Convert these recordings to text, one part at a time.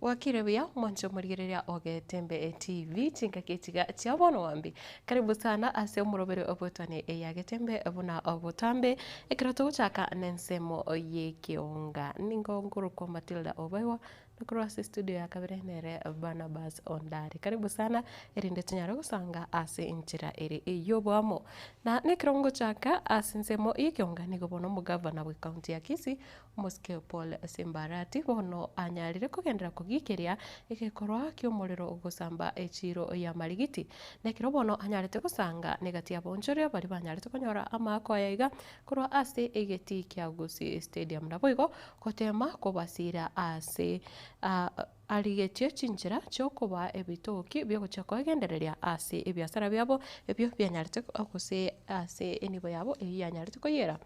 Bwakire buya mwanche omorigereria o Getembe TV chingaki echiga chia bono wambi. Karibu sana ase omoroberi obwetwane eya Getembe buna obotambe ekero togochaka nensemo yekeonga. Ningo nkorokwa Matilda Obaigwa na korwa ase studio ya kabere nere Barnabas Ondari. Karibu sana erinde tonyare gosanga ase enchera ere ey'oboamo. Na nekero ngochaka ase ensemo yekeonga nigo bono omogavana bwe county ya Kisii Omosike Paul Simbarati bono anyarire kogenderera kogiikeria egekorwa ki'omorero ogosamba echiiro ya Marigiti. Nekero bono anyarete gosanga negati y'abaonchoreria baria banyarete konyora amaako aya iga korwa ase egetii kia Gusii Stadium naboigo goteema kobasiira ase arigetie chinchera chi'okobaa ebitoki biogochia koegendereria ase ebiasara biabo ebio bianyarete gose ase enibo yabo eyio yanyarete koyera.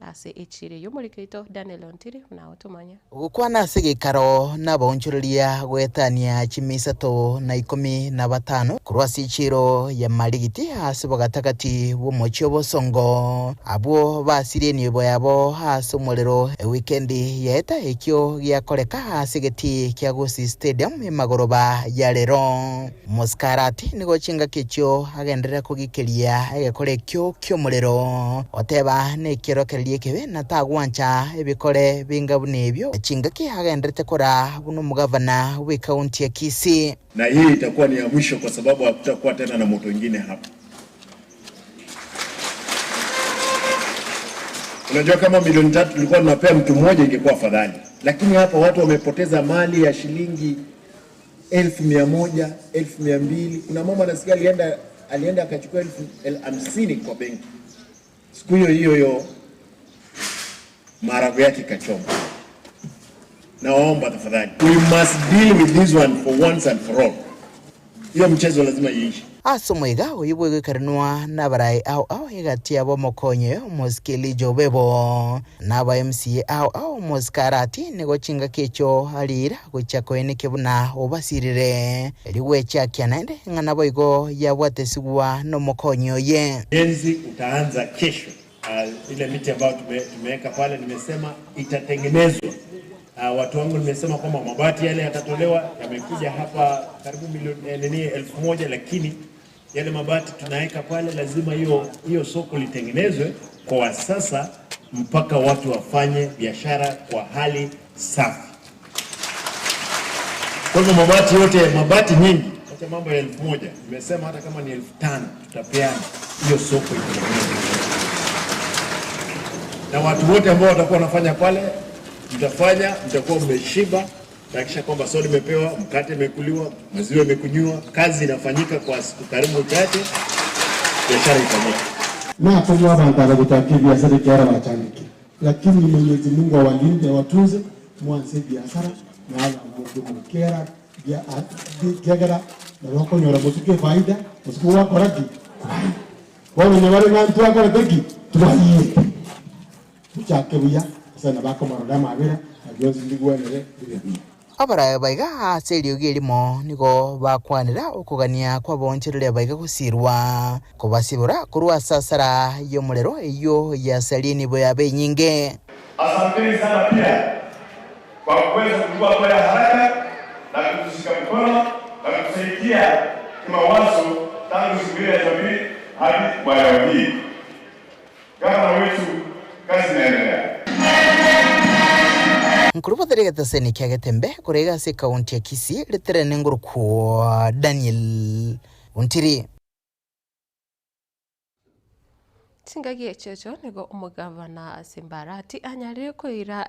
Ase echiira y'omoriki oito Daniel Ontiri buna agotomanya. Gokwana ase egeikaro nabaonchoreria goetania chimia isato na ikomi na batano korwa ase echiiro ya Marigiti ase bogatagati bw'omochie obosongo, abwo basirie enibo yabo ase omorero ewikendi yaeta ekio giakoreka ase egetii kia Gusii Stadium emagoroba ya rero. Mosikarati nigo chingaki echio agenderere kogikeria egekore ekio ki'omorero, oteba nekiorokererio ekebe na tagwancha ebikore binga buna ebio chingaki agenderete koraa buna omogavana bw'ekaunti ya Kisii. Na hii itakuwa ni ya mwisho kwa sababu hakutakuwa tena na moto ingine hapa. Unajua kama milioni tatu tulikuwa tunapea mtu mmoja ingekuwa afadhali, lakini hapa watu wamepoteza mali ya shilingi 100,000, 200,000. Kuna mama nasikia alienda alienda akachukua 50,000 kwa benki siku hiyo hiyo hiyo maharagwe yake ikachoma. Nawaomba tafadhali, we must deal with this one for once and for all. Hiyo mchezo lazima iishe. Ase omoiga oyio bw'egoikaranwa nabarai ao ao egati yabo omokonyi oyo omosike Elijah Obebo, na aba MCA ao ao omosike Arati nigo chingaki echio ariira gochia koenekia buna obasirire erio gwechiakia naende ng'a naboigo yabwatesigwa nomokonyi oye. Ujenzi utaanza kesho. Ile miti ambayo tumeweka pale nimesema itatengenezwa. Watu wangu nimesema kwamba mabati yale yatatolewa, yamekuja hapa karibu milioni eh, nini 1000 lakini yale mabati tunaweka pale, lazima hiyo hiyo soko litengenezwe kwa sasa mpaka watu wafanye biashara kwa hali safi. Kwa hivyo mabati yote, mabati nyingi, acha mambo ya 1000, nimesema hata kama ni 5000 tutapeana hiyo soko itengenezwe, na watu wote ambao watakuwa wanafanya pale, mtafanya, mtakuwa mmeshiba. Tahakikisha kwamba soda imepewa, mkate imekuliwa, maziwa imekunywa, kazi inafanyika kwa siku karibu chache, biashara ifanyike. Nakong'u abanto aba gochaka ebiasara ekiagera bachandekire, lakini Mwenyezi Mungu awalinde awatunze mwanse ebiasara na abamoke mono ekiagera ekiagera nabo okonyora mosuke efaida mosuke gwakora ki? Kwaye. Bono onye bare ng'a ntwakorete ki? Twayiete. Tochake buya, ase nabo akomorora amabera na bionsi mbigwenere bibe buya. Abaraabe baiga ase eriogi erimo nigo bakwanera okogania kw'abaonchoreria baiga gosiirwa, kobasibora korwa ase asara y'omorero eyio yasaria enibo yabo enyinge. Asanteni sana pia kwa kuweza kuchukua hatua ya haraka na kutushika mkono na kutusaidia kimawazo tangu siku ile ya Jumapili hadi kwa leo hii. Gavana wetu, kazi inaendelea. Nkorobotera egetaseni kia Getembe korwa iga ase ekaunti ya Kisii riterene ngorokwa Daniel Ontiri. Chingaki echio nigo omogavana Simbarati anyarire koira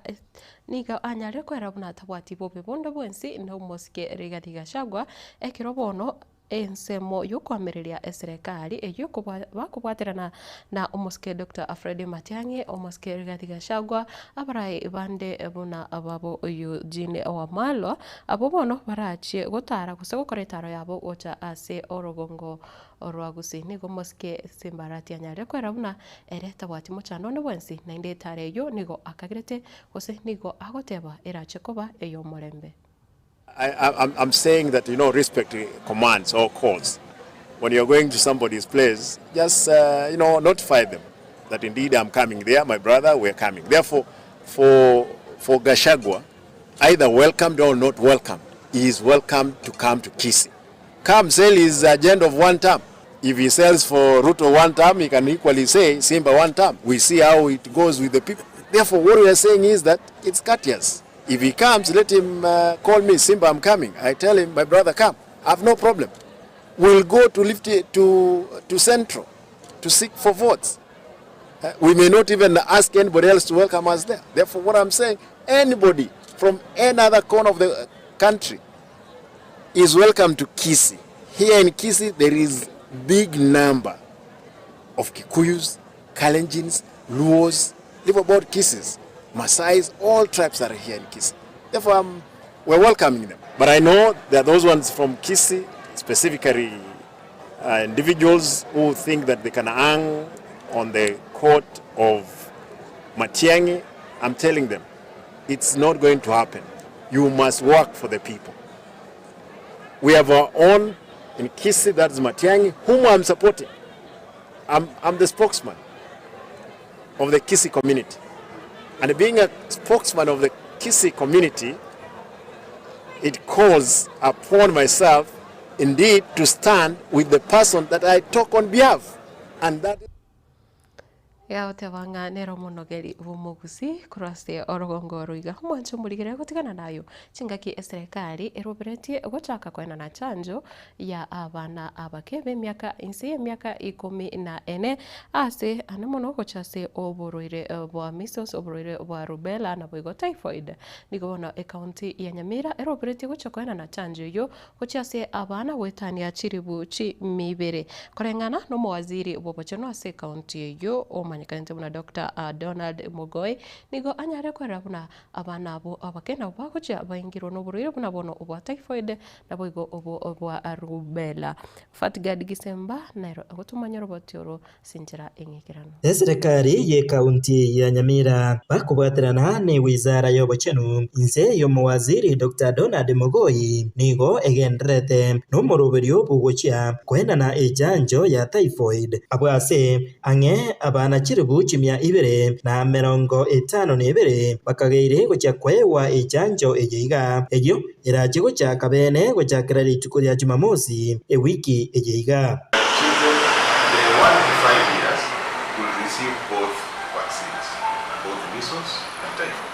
nigo anyarire koera buna atabwati bobe bonde bwensi na omosike Rigathi Gachagua ekero bono Ensemo y'okoamereria eserekari eyio bakobwaterana na omosike Doctor Fred Matiang'i, omosike Rigathi Gachagua, abarai bande buna babo Eugene Wamalwa, abwo bono barachie gotara gose gokora etaro yabo gocha ase orogongo rwa Gusii. Nigo omosike Simbarati anyarire koera buna ere tabwati mochando onde bwensi naende etaro eyio nigo akagerete gose nigo agoteba erache koba ey'omorembe. I, I'm saying that you know respect commands or calls. When you're going to somebody's place, just uh, you know notify them that indeed I'm coming there, my brother, we're coming. Therefore, for for Gachagua, either welcomed or not welcomed, He is welcome to come to Kisii. Come sell his agenda of one term. If he sells for Ruto one term, he can equally say Simba one term. We see how it goes with the people. Therefore, what we are saying is that it's courteous. If he comes, let him call me, Simba, I'm coming. I tell him, my brother, come. I have no problem. We'll go to lift it to Central to seek for votes. We may not even ask anybody else to welcome us there. Therefore, what I'm saying, anybody from any other corner of the country is welcome to Kisii. Here in Kisii, there is big number of Kikuyus, Kalenjins, Luos, live about Kisis, Maasais, all tribes are here in Kisii. Therefore, we're welcoming them. But I know there are those ones from Kisii, specifically individuals who think that they can hang on the coat of Matiang'i. I'm telling them, it's not going to happen. You must work for the people. We have our own in Kisii, that's Matiang'i, whom I'm supporting. I'm the spokesman of the Kisii community. And being a spokesman of the Kisii community, it calls upon myself indeed to stand with the person that I talk on behalf. And that Yagoteba ng'a nere omonogeri bw'omogusi korwa ase orogongo oro iga. Omwancho omorigere gotigana nayo chingaki eserekari eroberetie gochaka koenana chanjo ya abana abake b'emiaka inse y'emiaka ikomi na ene ase ane mono gocha ase oborwaire bwa measles, oborwaire bwa rubella naboigo typhoid. Nigo bono ecounty ya Nyamira eroberetie gocha koenana chanjo eyio gochia ase abana goetania chiribu chimibere. Koreng'ana nomowaziri bw'obochenu ase ecounty eyio omanyekanete buna Dr. Donald Mogoi nigo anyare kwerera buna abana abo abake nabo bagochia baingirwe noborwaire buna bono obwa typhoid naboigo obo bwa rubella. Fatgard Gisemba nero agotomanya oroboti oro ase enchera eng'ekeranu. Eserekari y'ekaunti ya Nyamira bakobwaterana ne wizara y'obochenu inse y'omowaziri Doctor Donald Mogoi nigo egendererete nomoroberio bw'ogochia koenana echanjo ya typhoid abwo ase ang'e abana chilifu chimia ibere na emerongo etano na ebere bakageire gochia koegwa echanjo eye iga eyio erache gochaka bene gochakera rituko ria Jumamosi ewiki eye iga. Children, the 1 to 5 years will receive both vaccines, both measles and typhoid.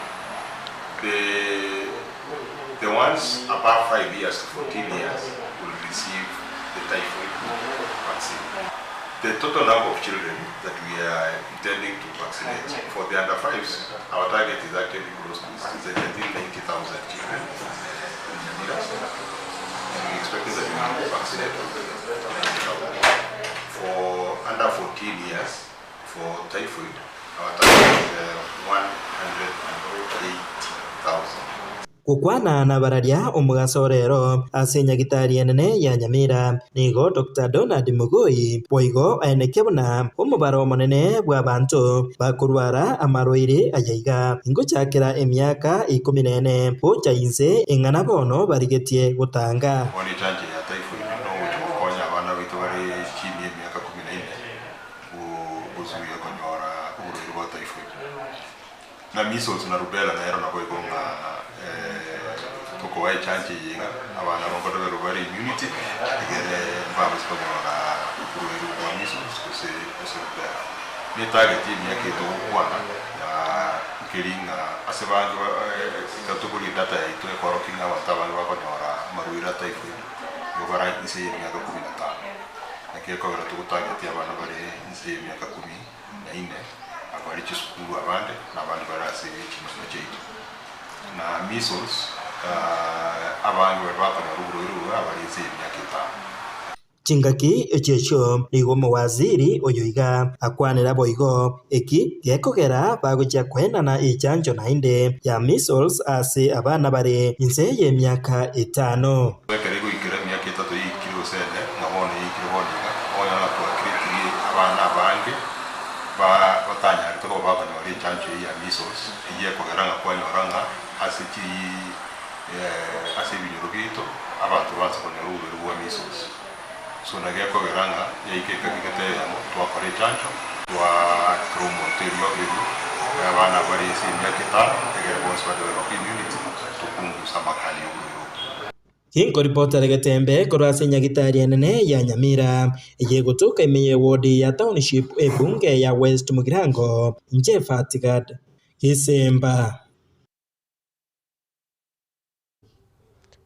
The ones above 5 years to 14 years will receive the typhoid vaccine. The total number of children that we are intending to vaccinate for the under 5s, our target is actually close to 90,000 children in Nyamira. And we expect that we will vaccinate 90,000. For under 14 years, for typhoid, our target is 180,000. Gokwana na bararia omogaso orero ase nyagitari enene ya Nyamira nigo Dr. Donald Mogoi boigo aenekia buna omobaro omonene bw'abanto bakorwara amarwaire ayaiga ingochakera emiaka 14 gocha inse eng'ana bono barigetie gotanga. Bono echanjo ya typhoid nogocha gokonya abana baito bare chini ya emiaka 14 gosuia konyora oborwaire bwa typhoid. Na measles na rubella nero nabo igo ng'a tokoba echanjo eye iga abana bakodevelop bare immunity egere mbabase konyora oborwaire bwa measles gose rubella. Ne target emiaka etogokwana ya nkeri ng'a ase bange ekero data yaito ekorokia ng'a abanto abange bakonyora amarwaire a typhoid nigo bara inse ya emiaka 15. Naki ekogera togotargetia abana bare inse ya emiaka 14 abare chisukuru abande na abande bare ase chinyomba chiaito. Na measles abange bari bakonyora oborwaire obo abare inse ya emiaka 5. Chingaki echiechio nigo omowaziri oyo iga akwanera boigo eki gekogera bagochia koenana echanjo naende ya measles ase abana bare inse y'emiaka 5. Ekero egoikera emiaka 3 yaikire gose 4 ng'a bono yaikire bono iga okonyora twakiretirie abana abange batanyarete koba bakonyora echanjo eye ya measles eyio ekogera ng'a kwanyora ng'a ase ase ebinyoro biaito abanto banse konyora oborwaire bwa measles. So nagekogera ng'a yaika ekagigete eyemo twakora echanjo twapromote erio erio abana bare ase emiaka 5 egere bonsi badevelop immunity topungusa amakali y'oborwaire obwo. Ginkoripotera Getembe korwa ase enyagitari enene ya Nyamira, eye egotoka ime y'ewodi ya Township ebunge ya West Mugirango, inche Fatigad Gisemba.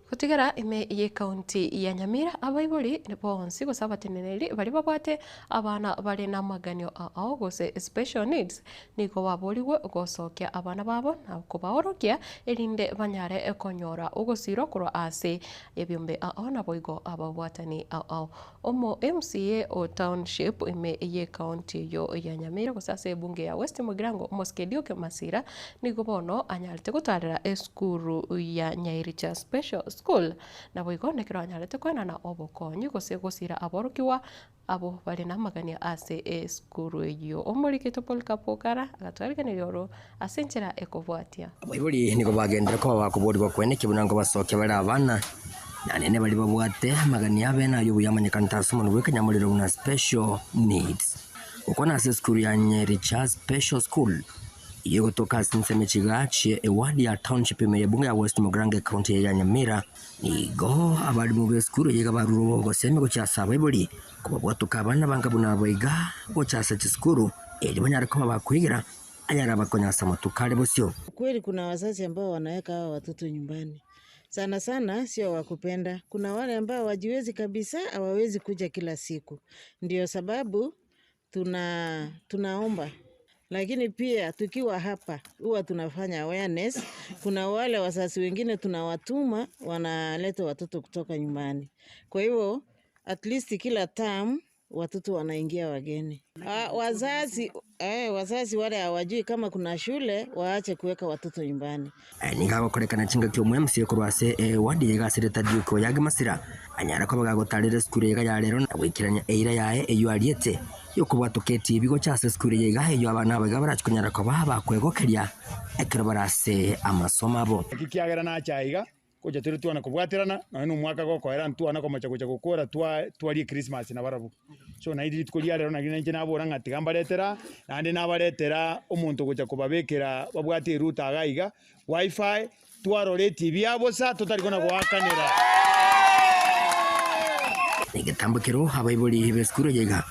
Gotigera ime y'ecounty ya Nyamira, abaibori bonsi gose abateneneri baria babwate abana bare namaganio ao gose special needs nigo baborigwe gosokia abana babo na kobaorokia erinde banyare konyora ogosirwa korwa ase ebiombe ao naboigo ababwatani ao. Omo MCA o Township ime y'ecounty eyio ya Nyamira gose ase ebunge ya West Mugirango Omosike Duke Masira nigo bono anyarete gotarera esukuru ya Nyairicha Special School naboigo nekero anyarete koenana obokonyi gose gosira aborokigwa abo bare namagania ase esukuru eyio. Omorikito Polycarp Okara agatwarigeneria oro ase enchera ekobwatia. Abaibori nigo bagenderera koba bakoborigwa kweneki buna nkobasokia bare abana, na nene baria babwate amagani abe na ay'obuya amanyekanete ase omonwa bw'ekanyamorero buna special needs. Gokwana ase esukuru ya Nyericha Special School, eyio egotoka ase ensemo echiga chie eward ya Township ime y'ebunge ya West Mugirango ecounty eye ya Nyamira, Nigo abalimu b'esukuru eye iga barure ogosemia gochia ase abaibori, kobabwatoka abana banga buna abo iga gocha ase chisukuru, erio banyare koba bakoigera ayare abakonya ase amatuko are bosio. Kweli kuna wazazi ambao wanaweka hawa watoto nyumbani sana sana sio wakupenda. Kuna wale ambao hawajiwezi kabisa, hawawezi kuja kila siku, ndio sababu tuna tunaomba lakini pia tukiwa hapa huwa tunafanya awareness. Kuna wale wazazi wengine tunawatuma wanaleta watoto kutoka nyumbani, kwa hivyo at least kila term watoto wanaingia wageni. Ah, wazazi, eh, wazazi wale hawajui kama kuna shule waache kuweka watoto nyumbani. Nigo agokorekana chingaki omwemsi korwa ase ewadi ya Igasireta Duke Oyagi Masira anyare koba gagotarera esukuru eye iga ya rero na goikerania eira yaye eyio ariete y'okobwatoka etibi gocha ase esukuru eye iga eyio abana aba iga barachi konyara koba bakwegokeria ekero bare ase amasomo abo. Ekiagera nache aiga, Gocha tore twana kobwaterana, nonya na omwaka gokoera ntwana komocha gocha gokora twa twarie Christmas nabarabwo. So naende rituko ria rero nari nainche nabora ng'a tiga mbaretere aa, naende nabaretera omonto ogocha kobabekera babwate erouter iga iga, wifi, twarora etibi ya bosa totari kona goakanera. Negetambo kero abaibori b'esukuru eye iga,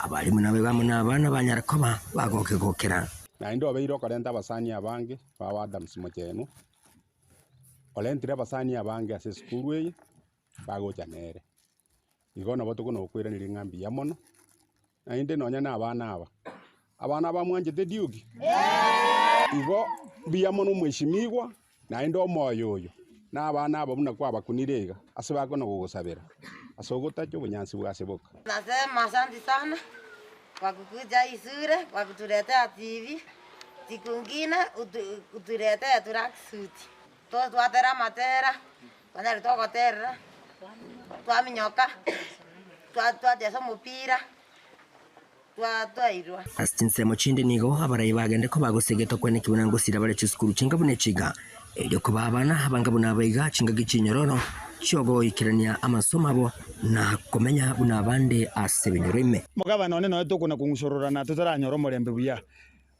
abalimu nabaibori amo nabana banyare koba bagokegokera. Naende obeire okorenta abasani abange bao Adams Mochenu, Orentire abasani abange ase esukuru eye, bagocha nere. Igo nabo tokonagokweraneria ng'a mbuya mono, naende nonya na abana aba, abana aba mwanchete Duke? Igo mbuya mono omweshimigwa, naende omoyo oyo, na abana aba buna kwabakunire iga, ase bakona gogosabera, ase ogotacha obonyansi bwase boka. Nasema asante sana kwa kukuja hii shule kwa kutuletea TV siku ingine utuletee tracksuit twatera amatera twanyare togoterera twaminyoka twachesa omopira twairwa. Ase chinsemo chinde nigo abarai bagende koba gosegetwa kwenekigwa na ngosira bare chisukuru chinga buna echiga, erio koba abana abanga buna abaiga chingaki chinyororo chi'ogoikerania amasomo abo na komenya buna abande ase ebinyoro ime. Omogabana one noyo tokona kong'usororana totaranyora omorembe buya.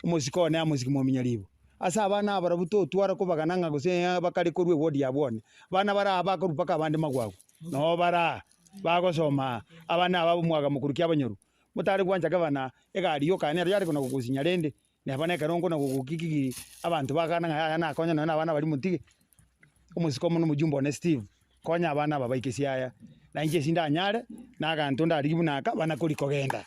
Omosike one amosike mominyaribo. Ase abana aba barabwo totwara kobagana ng'a gose bakare korwa ewodi ya bwane. Abana bare aa bakorwa mpaka abande magwagwa. Noo bare aa bagosoma aa. Abana aba ab'omwaga mokoru kiabanyoru. Motare gwancha gavana egari yoka nero yare kona gogusinya rende, neba nekero nkona gogokikigiri abanto bagana ng'a yaya nakonya nonya na abana baria motige. Omosike omonene omojumbe one Steve, konya abana aba baike Siaya, na inche ase ndanyare, na aganto ndarigie buna aka, bana kori kogenda.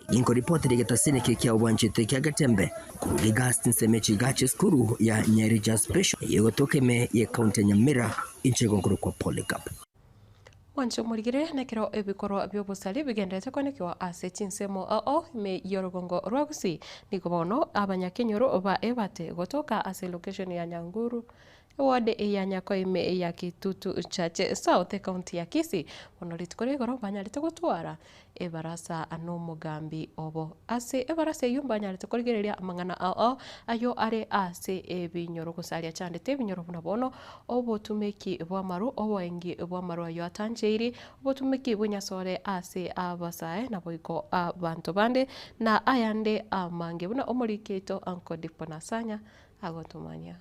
Ninkoripotera egetasini eke kia obwanchete kia Getembe korwa Gigas ensemo echiga chi'esukuru ya Nyarija Special eyio egotoka ime y'ecounty ya Nyamira, inche igo nkorokwa Polycarp. Mwanche omorigereria nekero ebikorwa bi'obosari bigendererete koenekiwa ase chinsemo ao ime y'orogongo rwa Gusii. Nigo bono abanyakenyoro ba Ebate gotoka ase location ya Nyanguru, eward ya Nyakoime ya Kitutu Chache South ecounty ya Kisii bono rituko ria igoro banyarete gotwara ebarasa nomogambi obo. Ase ebarasa eyio mbanyarete korigereria amang'ana ao ao ayio are ase ebinyoro gose aria achandete ebinyoro buna bono, obotumeki bw'amaru, oboengi bw'amaru ayio atancheiri, obotumeki bw'enyasore ase abasae naboigo abanto bande, na ayande amange buna omoriki oito Uncle Dipo Nasanya agotomania.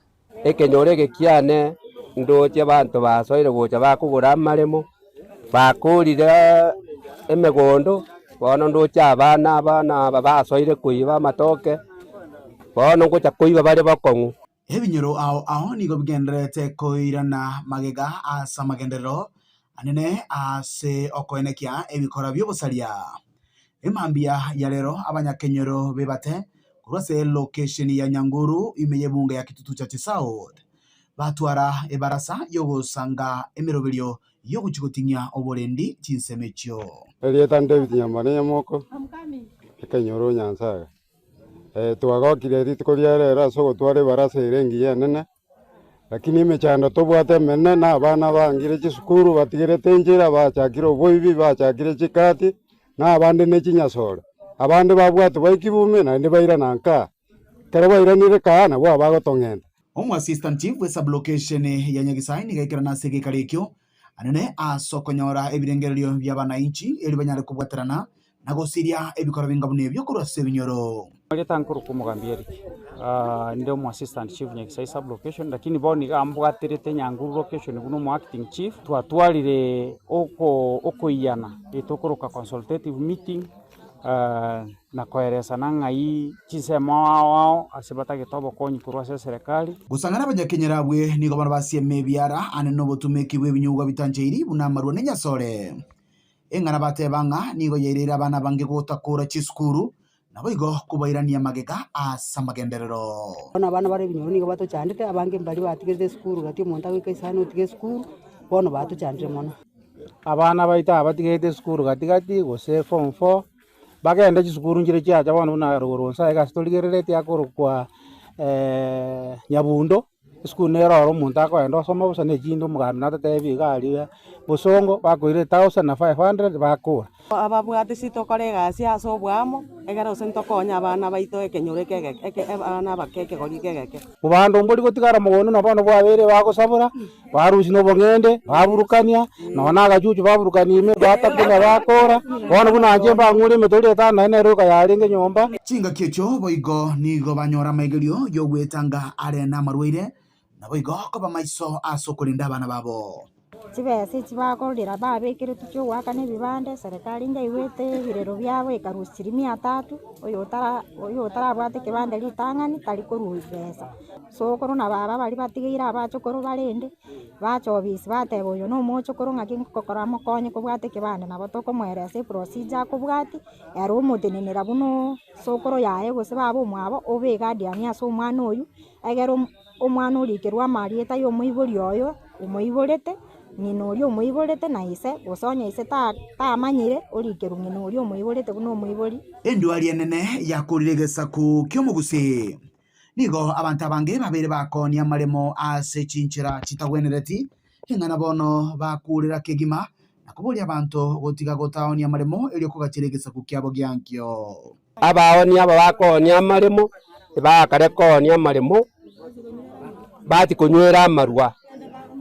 Ekenyoro eke kiane Ndoche abanto basoire gocha bakogora amaremo, bakorire emegondo, bono ndoche abana abana aba basoire koiba amatoke, bono ngocha koiba bare bokong'u. Ebinyoro ao ao nigo bigendererete koirana magega ase amagenderero anene ase okoenekia ebikora bi'obosaria. Emambia ya rero abanyakenyoro bebate korwa ase location ya Nyanguru ime y'ebunge ya Kitutu Chache South batwara ebarasa y'ogosanga emeroberio y'ogochia goting'ia oborendi chinsemo echio. Erieta David Nyambane Nyamoko, ekenyoro Nyansaga. Twagokire rituko ria rero ase ogotwara ebarasa ere engiya enene, lakini emechando tobwate emenene na abana bangire chisukuru batigerete enchera bachakire oboibi, bachakire chikati, na abande ne chinyasore. Abande babwatwa baikigwa naende bairana nkaa. Ekero bairanire kaa nabwo abagotong'enta. Omo Assistant Chief bwe Sub-location ya Nyagisae nigo aikerana ase egekaro ekio anene ase okonyora ebirengererio bia abanainchi erio banyare kobwaterana na gosiria ebikoro binga buna ebio korwa ase ebinyoro. Erieta nkorokwa omogambi Eric, inde omo assistant chief Nyagisae sub location, lakini bono iga mbwaterete Nyanguru location buna omo acting chief, twatwarire oko okoiyana etokoroka consultative meeting na koeresana ng'ai chinsemo ao ao ase batagete obokonyi korwa ase eserekari. Gosang'ana abanyakenyoro abwe nigo bono basieme ebiara ane nobotumeki bw'ebinyugwa bitancheiri buna amarwa na enyasore. Eng'ana bateba ng'a nigo yaireire abana abange gotakoora chisukuru, naboigo kobairania magega ase amagenderero. Bono abana bare ebinyoro nigo batochandete, abange mbaria batigerete esukuru gati omonto agoika isano otiga esukuru, bono batochandire mono. Abana baito aba batigerete esukuru gati gati gose form four, bagende chisukuru nchire chiacha bono buna rogoro nse aiga ase torigereretie akorokwa Nyabundo. Esukuru nere oro omonto akoenda osoma bosa na echinde omogambi natotebi iga aria bosongo bakoira ethousand na 500 bakora. Ababwate ase tokore egasi ase oboamo, ekero gose ntokonye abana baito ekenyoro eke egeke eke abana abake ekegori eke egeke. Obando mbori gotigara mogondo na bono bwabeire bagosabora, barusia na obong'ende, baburukania, nonya na agachuchu baburukania ime, batakuna bakora, bono buna inche mbang'ure emetori etano naende nere oka yarenge nyomba. Chingaki echio boigo nigo banyora amaigerio y'ogwetanga are namarwaire, naboigo koba maiso ase okorenda abana babo. Chibesa echi bakorera babekeretwe chiogoakana ebibande, serikali nyaigwete ebirero biabo ekarusia chiria mia tatu, oyo otara oyo otarabwate ekebande ritang'ani tari korwa ebesa. Sokoro na baba baria batigeire abachokoro barende, bacha obisi bateba oyo na omochokoro ng'aki ngokora mokonye kobwata ekebande nabo tokomoeresa eprocedure akobwatia, ere omotenenera buna sokoro yaye gose baba omwabo obe eguardian ase omwana oywo, egere Omwana orikerwe amarieta y'omoibori oyo omoiborete, ng'ina oria omoiborete na ise, gose onye ise tamanyire, orikerwe ng'ina oria omoiborete buna omoibori. Endwari enene yakorire egesaku ki'omogusii. Nigo abanto abange babeire bakoonia amaremo ase chinchera chitagwenereti, ing'ana bono bakurera kegima na koboria abanto gotiga gotaonia amaremo erio kogachera egesaku kiabo giankio. Abaoonia aba bakoonia amaremo, tibakare koonia amaremo, bati konywera amarwa.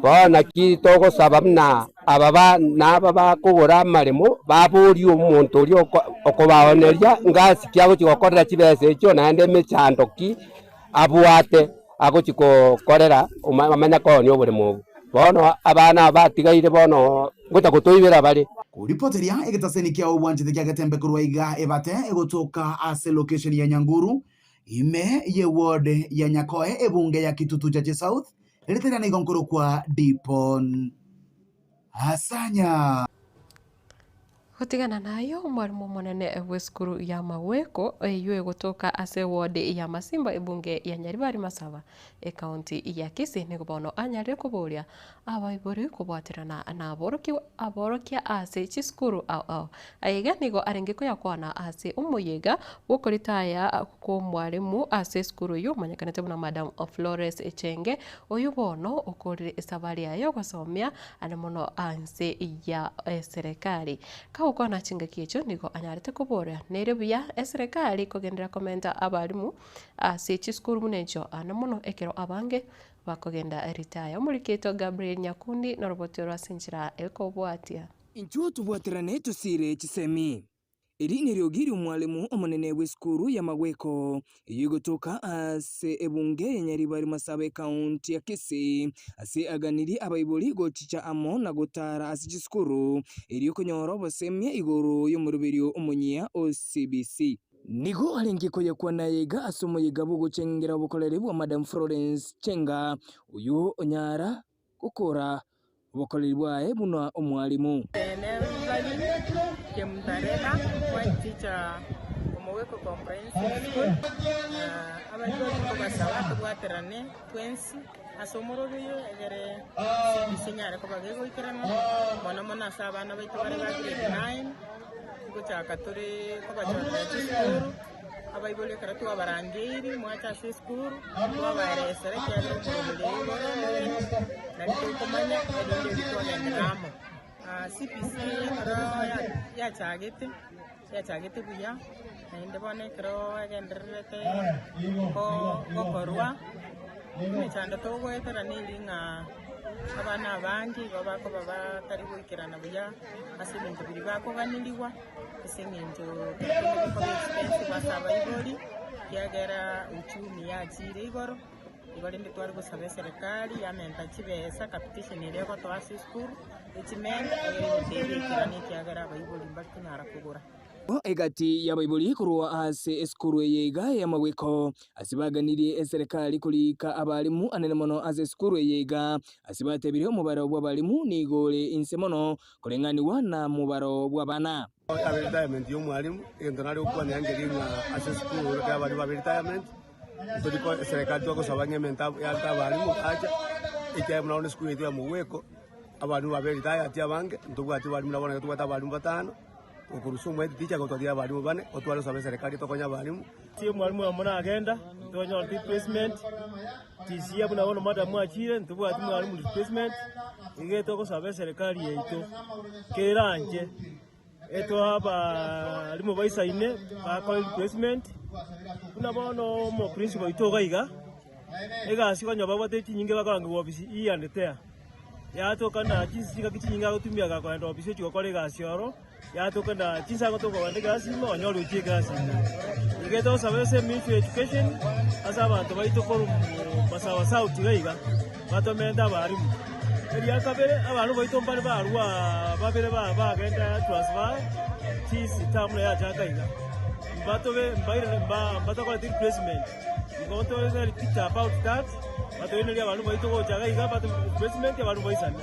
Bono naki togosaba buna aba ba na aba bakogora amaremo, baborie omonto oria okobaooneria ngasi ki agochia gokorera chibesa echio naende emechando ki abwate agochia gokorera amanye koonia oboremo obwo. Bono abana aba batigaire bono ngocha gotoibera bare. Koripoteria egetaseni kia obwanchete kia Getembe korwa iga ebate egotoka ase location ya Nyanguru ime ye ward ya Nyakoe ebunge ya Kitutu Chache South eriteria nigo nkorokwa Dipon Asanya. Gotigana nayio, omwalimu omonene bw'esukuru ya Magweko eyio egotoka ase eward ya Masimba ebunge ya Nyaribari Masaba ekaunti ya Kisii nigo bono anyarire koboria abaibori kobwaterana na aborokigwa aborokia ase chisukuru ao ao. Aiga nigo arenge koyakwana ase omoyega bw'okoritaya kw'omwalimu ase esukuru eyio omanyekanete buna Madam Flores Echenge oyio bono okorire esabari yaye y'ogosomia Ande mono anse ya eserekari. Kagokwana chingaki echio nigo anyarete koboria nere buya eserekari kogenderera komenta abalimu ase chisukuru buna echio ande mono ekero abange bakogenda ritaya. Omorikito Gabriel Nyakundi noroboti oro ase enchera ekobwatia. Inchuo tobwaterane tosiire chisemi. Eri neriogi ri'omwalimu omonene bw'esukuru y'amagweko eyio egotoka ase ebunge ya Nyaribari Masaba ekaunti ya Kisii ase aganirie abaibori gochicha amo na gotara ase chisukuru erio konyora obosemia igoro y'omoroberio omonyia o CBC. Nigo arenge koyekwana iga ase omoyega bw'ogochengera obokoreri bwa Madam Florence Chenga oyio onyara gokora obokoreri bwaye buna omwalimu. Kemutareka, head teacher Omogweko Comprehensive School, abaibori nkobasaba tobwaterane twensi ase omoroberio egere CBC enyare koba gegoikerana mono mono ase abana baito bare ba grade 9 ngochaka tore kobachorera chisukuru. Abaibori ekero twabarangeiri mwacha ase esukuru, twabaeresera ekiagera omoroberi oyo igoro omogeni, nari tokomanya erinde erio twagenderera amo. CBC ekero yachagete, yachagete buya, naende bono ekero egendererete gokorwa, emechando togoetera neri ng'a abana abange igo bakoba batari goikerana buya ase ebinto biria bakoganerigwa. Ase eng'encho kera kende gekoba expensive ase abaibori, ekiagera uchumi yachiire igoro, igo rende tware gosaba eserekari yamenta chibesa capitation eria egotoa ase esukuru, echimente egere ebinto ebi biikerane ekiagera abaibori mbari konyara kogora. Egati y'abaibori korwa ase esukuru eye iga y'amagweko, ase baganirie eserekari korika abalimu anene mono ase esukuru eye iga, ase batebirie omobaro bw'abalimu nigo ore inse mono Koreng'anigwa namobaro bw'abana. Abe retirement y'omwalimu, egento nare gokwanera nkeri ng'a ase esukuru ekero abarimu babe retirement, tori ko eserekari twagosaba ng'a emente yarete abarimu bacha, ekiagera buna bono esukuru yaito ya Mogweko, abarimu babe retired abange, ntobwati abarimu nabo bono iga tobwate abarimu batano, okorusia omo head teacher igo twatiga abarimu bane, igo tware gosaba eserekari etokonye abarimu. Omwalimu oyomo nagenda, ntwanyorete replacement. Tisia buna bono madam achire ntobwati mwalimu replacement, iga togosaba eserekari yaito keranche etoe abalimu baisaine bakore replacement, buna bono omo principal oito iga iga, egasi konya babwate chinyinge bakorangerwa ofisi here and there, yatoka na chingaki chinyinge agotumia gakogenda ofisi ochia gokora egasi oro. Yatoka na chinsango tokogenda ekerasi ime onyore ochie ekerasi ime. Iga togosaba ase Ministry of Education ase abanto baito korwa Masawa South iga iga batomente abalimu. Eria kabere abalimu baito mbare barwa babere bagenda transfer chisi term yachaka iga mbatobe mbairane mbatokoreti replacement. Igo ntore very bitter about that batoinerie abalimu baito gocha iga iga replacement abalimu baisane.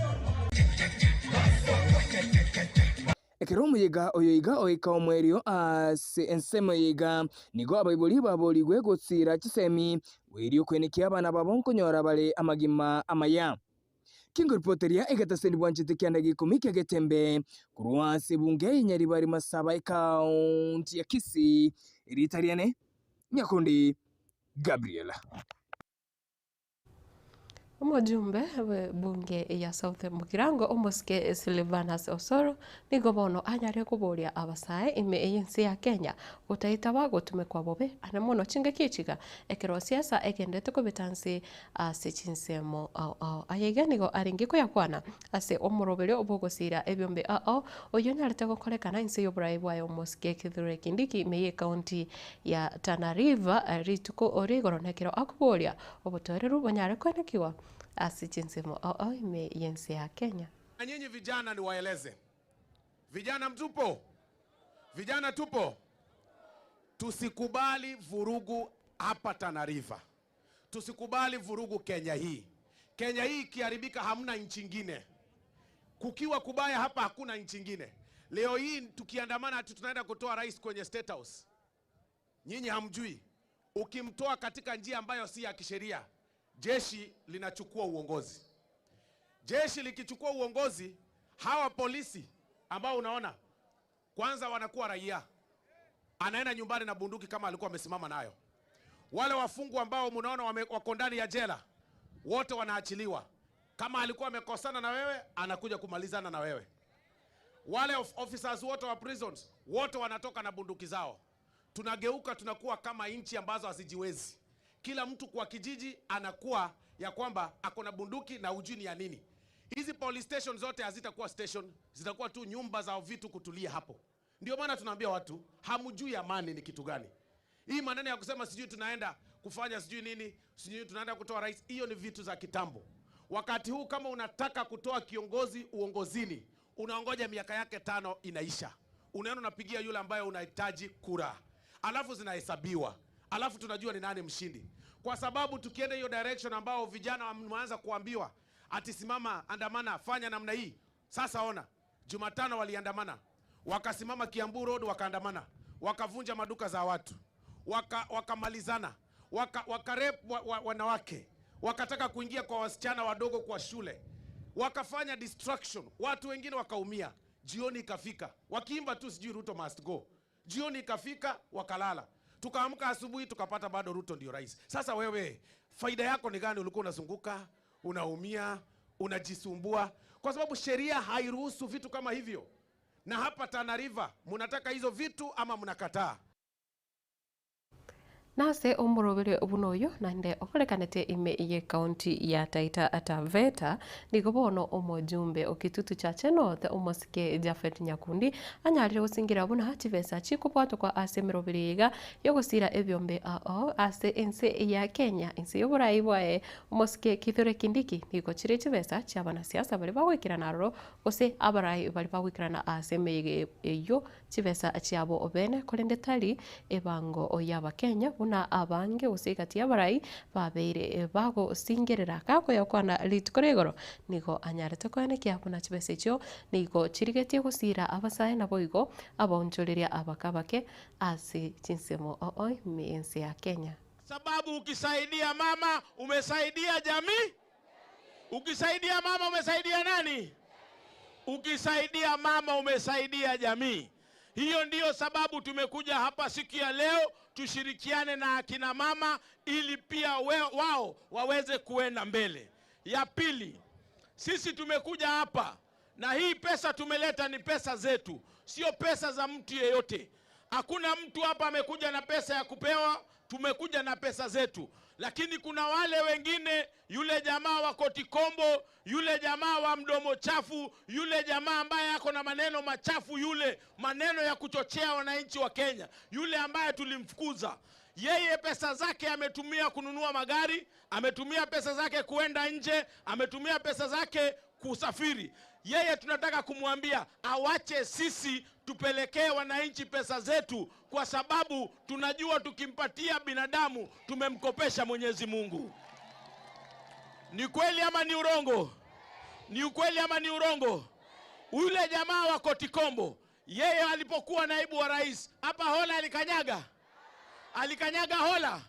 Ekero omoyega oyo iga oika omoerio ase ensemo eye iga, nigo abaibori baboorigwe gosiira chisemi, erio koenekia abana babo nkonyora bare amagima amaya. Kingoripoteria egetaseni bwanchete kianda gia ikomi kia Getembe korwa ase ebunge ya Nyaribari Masaba ekaunti ya Kisii, erieta riane Nyakundi Gabriel. Omojumbe bw'ebunge ya South Mugirango omosike Silvanus Osoro nigo bono anyare koboria abasae ime y'ense ya Kenya gotaitaba gotumekwa bobe ane mono chingaki echiga ekero siasa egendete kobeta nse ase chinsemo ao ao. Aya iga nigo arenge koyakwana ase omoroberio bw'ogosiira ebiombe ao ao oyio onyarete gokorekana inse y'oborai bwaye omosike Kithure Kindiki ime y'ecounty ya Tana River rituko rigoro nekero akoboria Obotoereru bonyare koenekigwa ase chinsemo ao ao ime y'ense ya Kenya. Na nyinyi vijana niwaeleze, vijana mtupo, vijana tupo, tusikubali vurugu hapa Tana River, tusikubali vurugu Kenya hii. Kenya hii ikiharibika, hamna nchi ingine. Kukiwa kubaya hapa, hakuna nchi ingine. Leo hii tukiandamana ati tunaenda kutoa rais kwenye State House, nyinyi hamjui. Ukimtoa katika njia ambayo si ya kisheria, jeshi linachukua uongozi. Jeshi likichukua uongozi, hawa polisi ambao unaona kwanza wanakuwa raia, anaenda nyumbani na bunduki kama alikuwa amesimama nayo. Wale wafungwa ambao mnaona wako ndani ya jela wote wanaachiliwa. Kama alikuwa amekosana na wewe, anakuja kumalizana na wewe. Wale officers wote wa prisons wote wanatoka na bunduki zao. Tunageuka, tunakuwa kama nchi ambazo hazijiwezi. Kila mtu kwa kijiji anakuwa ya kwamba ako na bunduki na hujui ni ya nini. Hizi police station zote hazitakuwa station, zitakuwa tu nyumba za vitu kutulia hapo. Ndio maana tunaambia watu hamjui amani ni kitu gani. Hii maneno ya kusema sijui tunaenda kufanya sijui nini, sijui tunaenda kutoa rais, hiyo ni vitu za kitambo. Wakati huu kama unataka kutoa kiongozi uongozini, unaongoja miaka yake tano inaisha, unaenda unapigia yule ambaye unahitaji kura, alafu zinahesabiwa, alafu tunajua ni nani mshindi, kwa sababu tukienda hiyo direction ambao vijana wameanza kuambiwa ati simama, andamana, fanya namna hii. Sasa ona, Jumatano waliandamana, wakasimama Kiambu Road wakaandamana, wakavunja maduka za watu, waka, wakamalizana, waka, wakarep wa, wa, wanawake, wakataka kuingia kwa wasichana wadogo kwa shule, wakafanya destruction, watu wengine wakaumia. Jioni ikafika, wakiimba tu sijui Ruto must go. Jioni ikafika, wakalala. Tukaamka asubuhi tukapata bado Ruto ndio rais. Sasa wewe faida yako ni gani? Ulikuwa unazunguka, unaumia, unajisumbua, kwa sababu sheria hairuhusu vitu kama hivyo. Na hapa Tana River mnataka hizo vitu ama mnakataa? Nase omorobere buna oyo naende okorekanete ime ye county ya Taita Taveta nigo bono omojumbe o Kitutu Chache North omosike Japhet Nyakundi anyarire gosingira buna chibesa chikobwatokwa ase emerobere iga yogosira ebiombe ao ase ense ya Kenya ense y'oborai bwaye omosike Kithure Kindiki nigo chire chibesa chia abanasiasa baria bagoikerana aroro gose abarai baria bagoikerana ase emeyega eywo chibesa chiabo bene korende tari ebango y'Abakenya buna abange gose egati y'abarai babeire bagosingerera. Gakoyakwana rituko ria igoro nigo anyarete koenekia buna chibesa echio nigo chirigetie gosira abasae naboigo abaonchoreria abake abake ase chinsemo oo ime ense ya Kenya. Sababu ukisaidia mama umesaidia jamii. Ukisaidia mama umesaidia nani? Ukisaidia mama umesaidia jamii. Hiyo ndiyo sababu tumekuja hapa siku ya leo tushirikiane na akina mama ili pia we, wao waweze kuenda mbele. Ya pili, sisi tumekuja hapa na hii pesa tumeleta ni pesa zetu, sio pesa za mtu yeyote. Hakuna mtu hapa amekuja na pesa ya kupewa, tumekuja na pesa zetu. Lakini kuna wale wengine, yule jamaa wa Kotikombo, yule jamaa wa mdomo chafu, yule jamaa ambaye ako na maneno machafu, yule maneno ya kuchochea wananchi wa Kenya, yule ambaye tulimfukuza yeye pesa zake ametumia kununua magari, ametumia pesa zake kuenda nje, ametumia pesa zake kusafiri. Yeye tunataka kumwambia awache sisi tupelekee wananchi pesa zetu, kwa sababu tunajua tukimpatia binadamu tumemkopesha Mwenyezi Mungu. Ni kweli ama ni urongo? Ni ukweli ama ni urongo? Yule jamaa wa Kotikombo, yeye alipokuwa naibu wa rais hapa Hola alikanyaga alikanyaga Hola.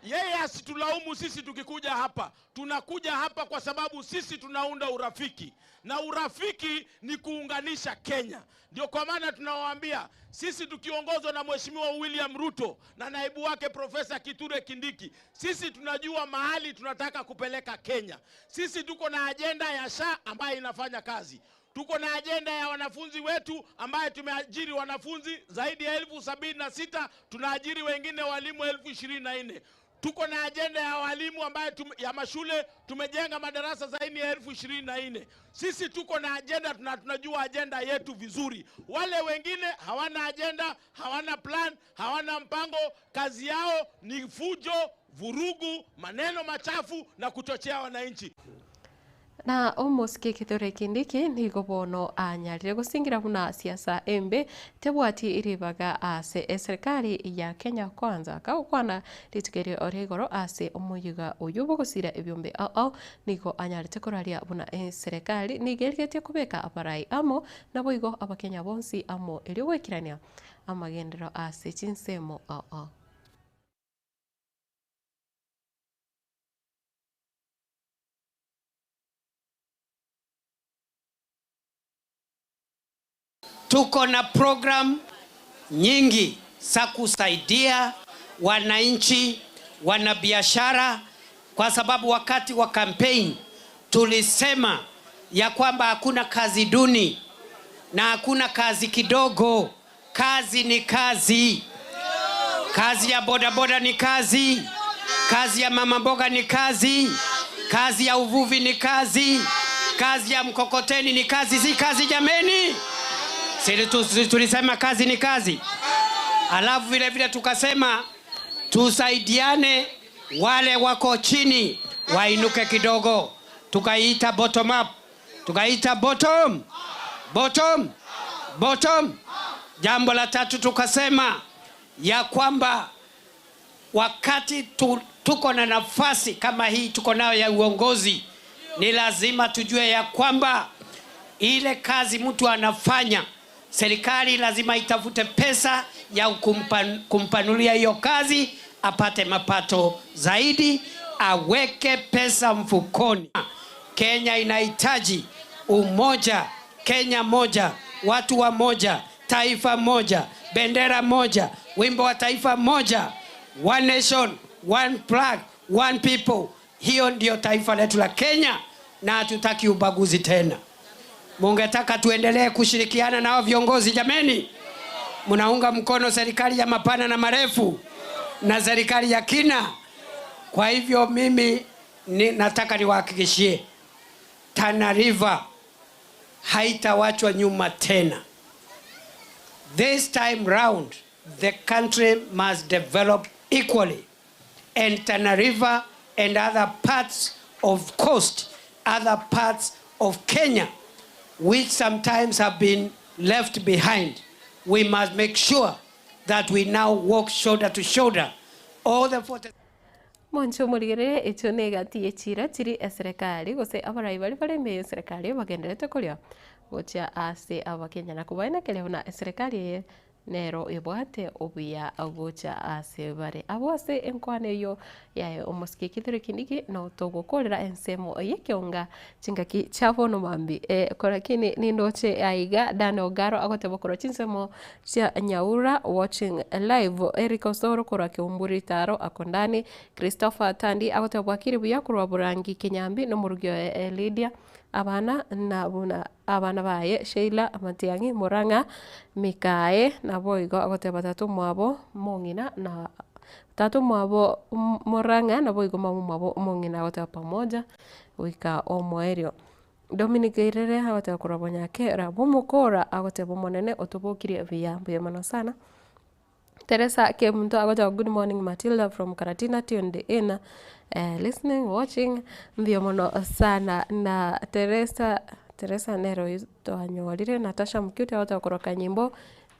Yeye asitulaumu sisi tukikuja hapa. Tunakuja hapa kwa sababu sisi tunaunda urafiki, na urafiki ni kuunganisha Kenya. Ndio kwa maana tunawaambia sisi tukiongozwa na Mheshimiwa William Ruto na naibu wake Profesa Kithure Kindiki, sisi tunajua mahali tunataka kupeleka Kenya. Sisi tuko na ajenda ya SHA ambayo inafanya kazi tuko na ajenda ya wanafunzi wetu ambaye tumeajiri wanafunzi zaidi ya 76,000 tunaajiri wengine walimu 24,000. Tuko na ajenda ya walimu ambaye tume, ya mashule tumejenga madarasa zaidi ya 24,000. Sisi tuko na ajenda tuna, tunajua ajenda yetu vizuri. Wale wengine hawana ajenda, hawana plan, hawana mpango. Kazi yao ni fujo, vurugu, maneno machafu na kuchochea wananchi. Na omosike Kithure Kindiki nigo bono anyarire gosingira buna siasa embe tebwati ribaga ase eserikali ya Kenya Kwanza kagokwana rituko erio ria igoro ase omoyiga oyo bogosira ebiombe ao nigo anyarete koraria buna eserikali nigo erigetie kobeka abarai amo naboigo abakenya bonsi amo erio goikerania amagenderero ase chinsemo ao. Tuko na program nyingi za kusaidia wananchi, wanabiashara, kwa sababu wakati wa campaign tulisema ya kwamba hakuna kazi duni na hakuna kazi kidogo. Kazi ni kazi. Kazi ya bodaboda ni kazi, kazi ya mama mboga ni kazi, kazi ya uvuvi ni kazi, kazi ya mkokoteni ni kazi. Si kazi jameni? Si tulisema kazi ni kazi, alafu vile vile tukasema tusaidiane, wale wako chini wainuke kidogo, tukaita bottom up, tukaita bottom bottom bottom. Jambo la tatu tukasema ya kwamba wakati tu, tuko na nafasi kama hii tuko nayo ya uongozi, ni lazima tujue ya kwamba ile kazi mtu anafanya, serikali lazima itafute pesa ya kumpan, kumpanulia hiyo kazi apate mapato zaidi, aweke pesa mfukoni. Kenya inahitaji umoja, Kenya moja, watu wa moja, taifa moja, bendera moja, wimbo wa taifa moja, one nation, one flag, one people. Hiyo ndiyo taifa letu la Kenya, na hatutaki ubaguzi tena. Mungetaka tuendelee kushirikiana nao viongozi jameni? Mnaunga mkono serikali ya mapana na marefu na serikali ya kina. Kwa hivyo mimi ni, nataka niwahakikishie Tana River haitawachwa nyuma tena. This time round the country must develop equally and Tana River and other parts of coast, other parts of Kenya which sometimes have been left behind. We must make sure that we now walk shoulder to shoulder. All the 40 Mwanche omorigererie echio negati ye chiira chiri eserekari gose abarai baria bare ime y'eserekari bagenderete koria gochia ase abakenya na kobaenekeria buna eserekari eye nero ebwate obuya gocha ase bare. Abwo ase enkwana eyio yaye omosike Kithure Kindiki no togokorera ensemo y'ekeonga chingaki chia bono mambia eh, korakini nindoche aiga Dan Ogaro agoteba korwa chinsemo chia Nyaura watching live Eric Osoro korwa Keumburi Taro ako ndani Christopher Tandi agoteba bwakire buya korwa Borangi Kinyambi nomorugi oye Lydia abana na buna abana baye Sheila Matiang'i Murang'a Mikae naboigo agoteba tata omwabo mong'ina na tata omwabo Murang'a naboigo mama omwabo omong'ina agoteba pamoja goika omoerio. Dominic Irere agoteba korwa Bonyake Rabu Omokora agoteba omonene otobokirie buya mbuya mono sana. Teresa Kemunto agoteba good morning Matilda from Karatina tuned in eh, listening watching mbuya mono sana na Teresa Teresa nere oyo twanyorire Natasha Mcute agoteba korwa Kanyimbo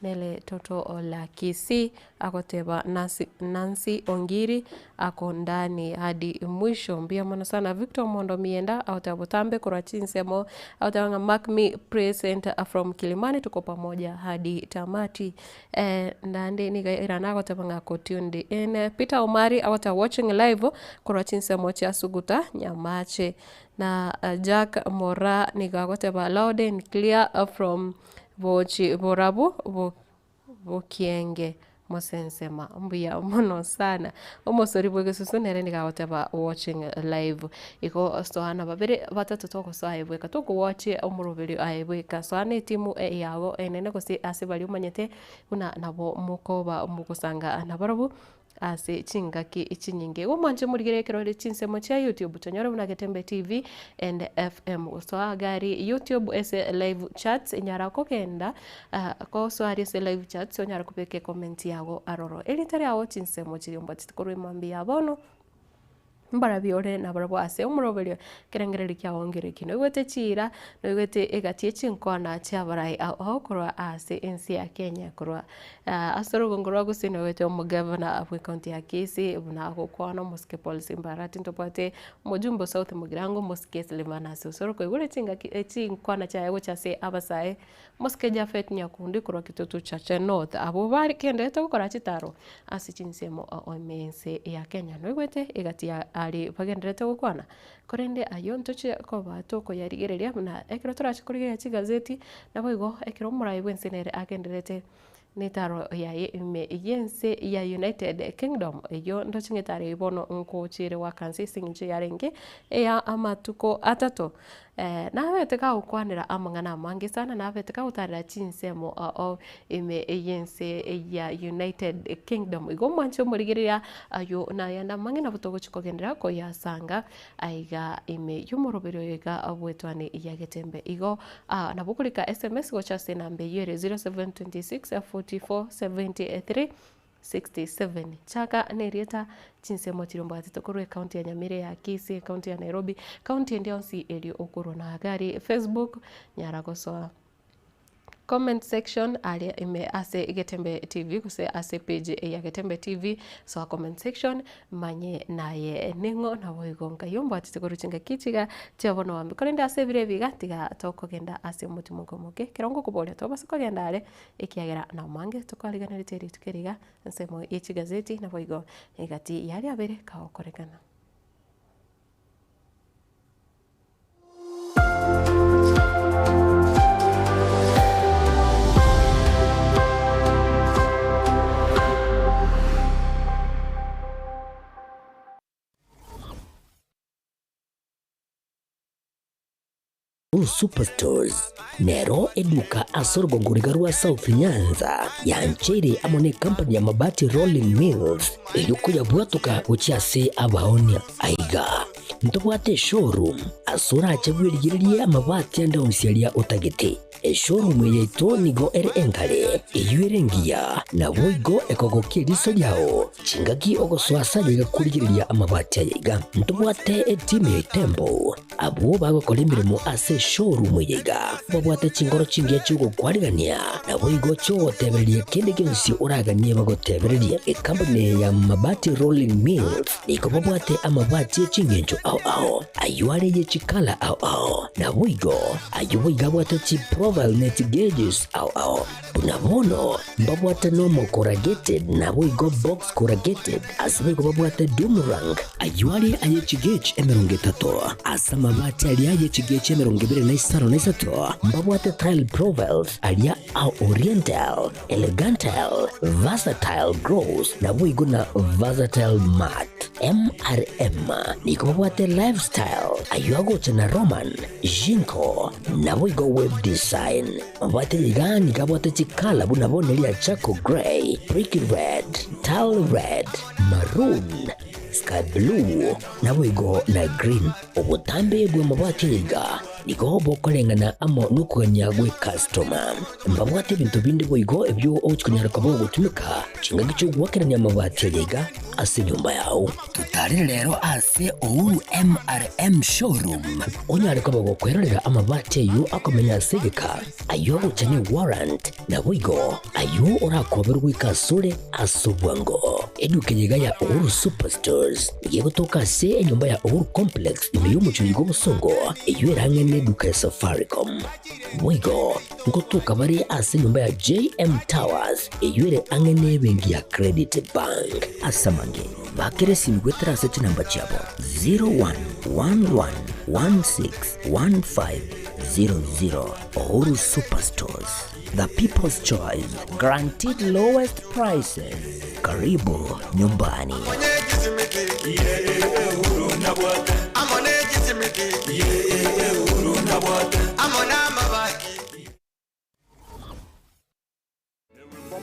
nere toto la Kisii agoteba Nancy, Nancy Ongiri ako ndani hadi mwisho mbuya mono sana Victor Mondo Mienda agoteba botambe korwa chinsemo agoteba ng'a mark me present from Kilimani tuko pamoja hadi tamati eh, naende niga irana agoteba ng'a ako tuned in Peter Omari agoteba watching live korwa chinsemo chia Suguta Nyamache na uh, Jack Mora niga agoteba loud and clear from Bochi Borabu bo Bokienge Mosensema mbuya mono sana omosori bwa egesusu nere niga agoteba watching live igo soana babere batato togosoa aye bweka tokowachi omoroberi aye bweka soana etimu yago enene gose ase baria omanyete buna nabo mokoba mogosanga nabarobwo ase chingaki chinyinge. Igo mwanche morigere ekero ore chinsemo chia YouTube tonyore buna Getembe TV and FM gosoa gari YouTube ase live chats nyara kogenda uh, kosoa aria ase live chats onyare kobeka ecomment yago aroro erita riago chinsemo chiria ombatete korwa emambia ya bono mbarabio ore nabarabwo ase omoroberio ekerengererio kiago nkere eki. Noigwete chiira, noigwete egati ye chinkwana chiabarai ao ao korwa ase ense ya Kenya korwa ase orogongo rwa Gusii noigwete omogavana bwe county ya Kisii buna agokwana omosike Paul Simba Arati ntobwate omojumbe o South Mugirango omosike Silvanus Osoro koigure chingaki chinkwana chiaye gochia ase abasae omosike Japhet Nyakundi korwa Kitutu Chache North abwo bagenderete gokora chitaro ase chinsemo ime ense ya Kenya. Noigwete egati ya aria bagendererete gokwana, korende ayio ntochie koba tokoyarigereria buna ekero torache korigereria chigazeti, naboigo ekero omorai bw'ense nere agendererete. Netaro yaye ime y'ense ya United Kingdom, eyio ndoche ng'a etaro eyio bono nkochiire goaka nse ase eng'encho yarenge eya amatuko atato. Nabete gagokwanera amang'ana amange sana, nabete kagotarera chinsemo ao ime y'ense ya United Kingdom. Igo omwanche omorigereria ayio nayande amange nabo togochia kogenderera koyasanga aiga ime y'omoroberi oyo iga bw'etwani ya Getembe. Igo nabo okorika sms gocha ase enamba eyio ere 0726 44 73 67. Chaka nerieta chinsemo chiria ombwatete korwa ecounty ya Nyamira, eya Kisii, ecounty ya Nairobi, county ende yonsi eria okorwa na iga aria Facebook nyara gosoa comment section aria ime ase Getembe TV gose ase page ya Getembe TV soa comment section manye naye ning'o naboigo nkai ombwatete korwa chingaki echi iga chia bono mambia. Korende ase ebiro ebi iga tiga tokogenda ase omotimoko omoke ekero ngokoboria tobasa kogenda are ekiagera namange tokwariganeretie rituko eri iga ensemo ye chigazeti naboigo egati yaria abere kagokorekana. Superstores nero eduka ase orogongo riga rwa South Nyanza yancheire amo ne company ya Mabati Rolling Mills eyio koyabwatoka gochia ase abaonia. Aiga ntobwate eshowroom ase orache bwerigererie amabati ande onsi aria otagete. Eshowroom eye yaito nigo ere engare, eyio ere engiya, naboigo ekogokia eriso riao chingaki ogosoa ase aye iga korigereria amabati aya iga. Ntobwate etimu ya Itembo Abwo bagokora emeremo ase eshowroom eye iga babwate chinkoro chingiya chi'ogokwarigania, naboigo chi'ogotebereria kende gionsi oraganie bagotebererie. Ekampuni eye ya Mabati Rolling Mills nigo babwate amabati e chingencho ao ao, ayio are ye chikala ao ao, naboigo ayio boigo abwate chiprofile ne chigauges ao ao. Buna bono mbabwate normal corrugated naboigo box corrugated, ase boigo babwate doom rank, ayio are aye chigauge 30, ase amabati aria aye chigauge 23 mbabwate tile profiles aria a oriental, elegantal, versatile gloss naboigo na versatile matte. MRM nigo babwate lifestyle, ayio agocha na Roman, Jinko, naboigo web design. Mabwate iga nigo abwate chikala buna bono eria charcoal grey, brick red, tile red, maroon, sky blue, naboigo na green. Obotambe bw'amabati aya iga nigo bokoreng'ana amo nokogania gw'ecustoma. Mbabwate ebinto binde boigo ebio ogochia konyara koba ogotumeka chingaki chi'ogoakerania amabati aya iga ase enyomba yao. Totarere rero ase Uhuru MRM Showroom onyare koba gokwerorera amabati ayio akomenya ase egeka, ayio agocha ne warrant, naboigo ayio orakoberwe goika asore ase obwango. Eduka eye iga ya Uhuru Superstores nigo egotoka ase enyomba ya Uhuru Complex ime y'omochie oyo bw'obosongo eyio ere ang'e neduka ya Safaricom. Boigo ngotoka bare ase enyomba ya JM Towers eyio ere ang'e nebenki ya Credit Bank. Ase amange, bakera esimi goetera ase chinamba chiabo 0111161500. Uhuru Superstores, the people's choice, guaranteed lowest prices. Karibu nyumbani.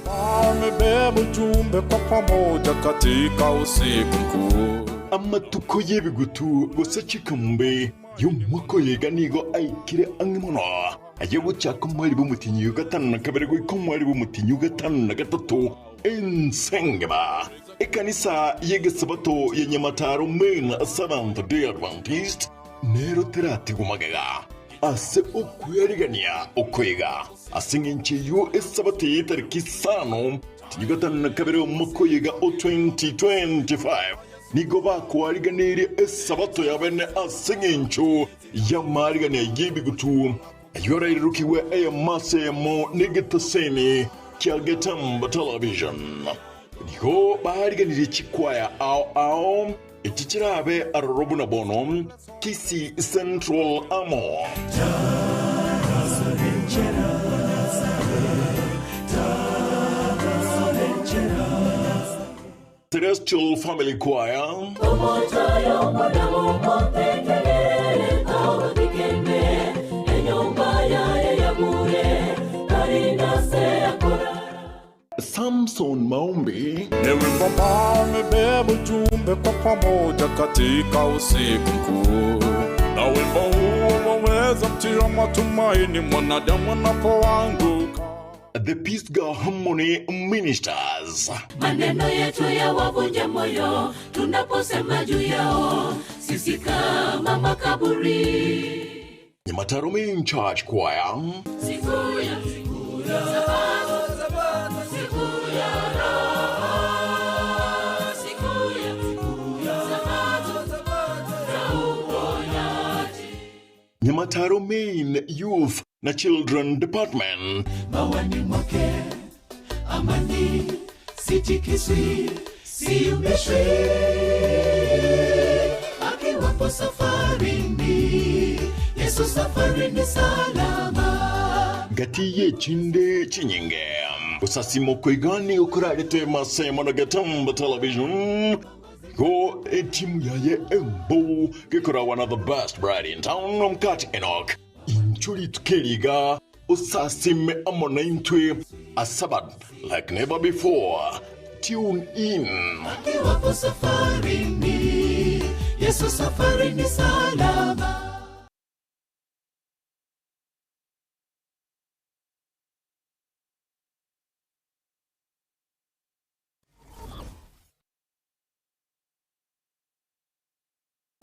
Wamebeba ujumbe kwa pamoja katika usiku mkuu. Amatuko y'ebigutu gose chikombe y'omwaka oyo iga nigo aikire ang'e mono, aye gochaka omweri bw'omotienyi o gatano na kabere goika omweri bw'omotienyi o gatano na gatato, ense engima. Ekanisa y'Egesabato ya Nyamataro Main Seventh Day Adventist nero teratigwe magega ase okwearigania okoiga. Ase engencho eyio Esabato eye etariki isano tiga gatano na kabere omwaka oyo o 2025 nigo bakoariganirie Esabato ya bene ase engencho y'amaarigania y'ebigutu ayio arairerokigwe eyemo ase eyemo negetaseni kia Getembe Television. Nigo baariganirie chikwaya ao ao echi chirabe aroro buna bono Kisii Central amo. Celestial Family Choir. Omonto oyo omorabu motegerere tagotikende, enyomba yaye yagure, tari nase akorara. Samson Maombi. Ni wimbo ambao umebeba ujumbe kwa pamoja katika usiku mkuu, na wimbo huo waweza mtia matumaini mwanadamu anapoanguka. The Pisgah Harmony Ministers. Maneno yetu yawavunja moyo tunaposema juu yao, sisi kama makaburi. Nyamataro Main Church Choir. Siku ya siku ya sabato, siku ya raha, siku ya siku ya sabato ya uponyaji. Nyamataro Main Youth na Children Department. Mawani mwake amani, sitikiswi, siyumbishwi, akiwapo safarini, Yesu safarini salama. Gati yechinde chinyinge usasimo kwigani ukurarete masemo na Gatumba Television go etimu yaye embo gekora one of the best bride in town omkati Enoch inchuli tukeliga usasime amona intwe a Sabbath like never before. Tune in. Akiwapo safarini, Yesu safarini salama.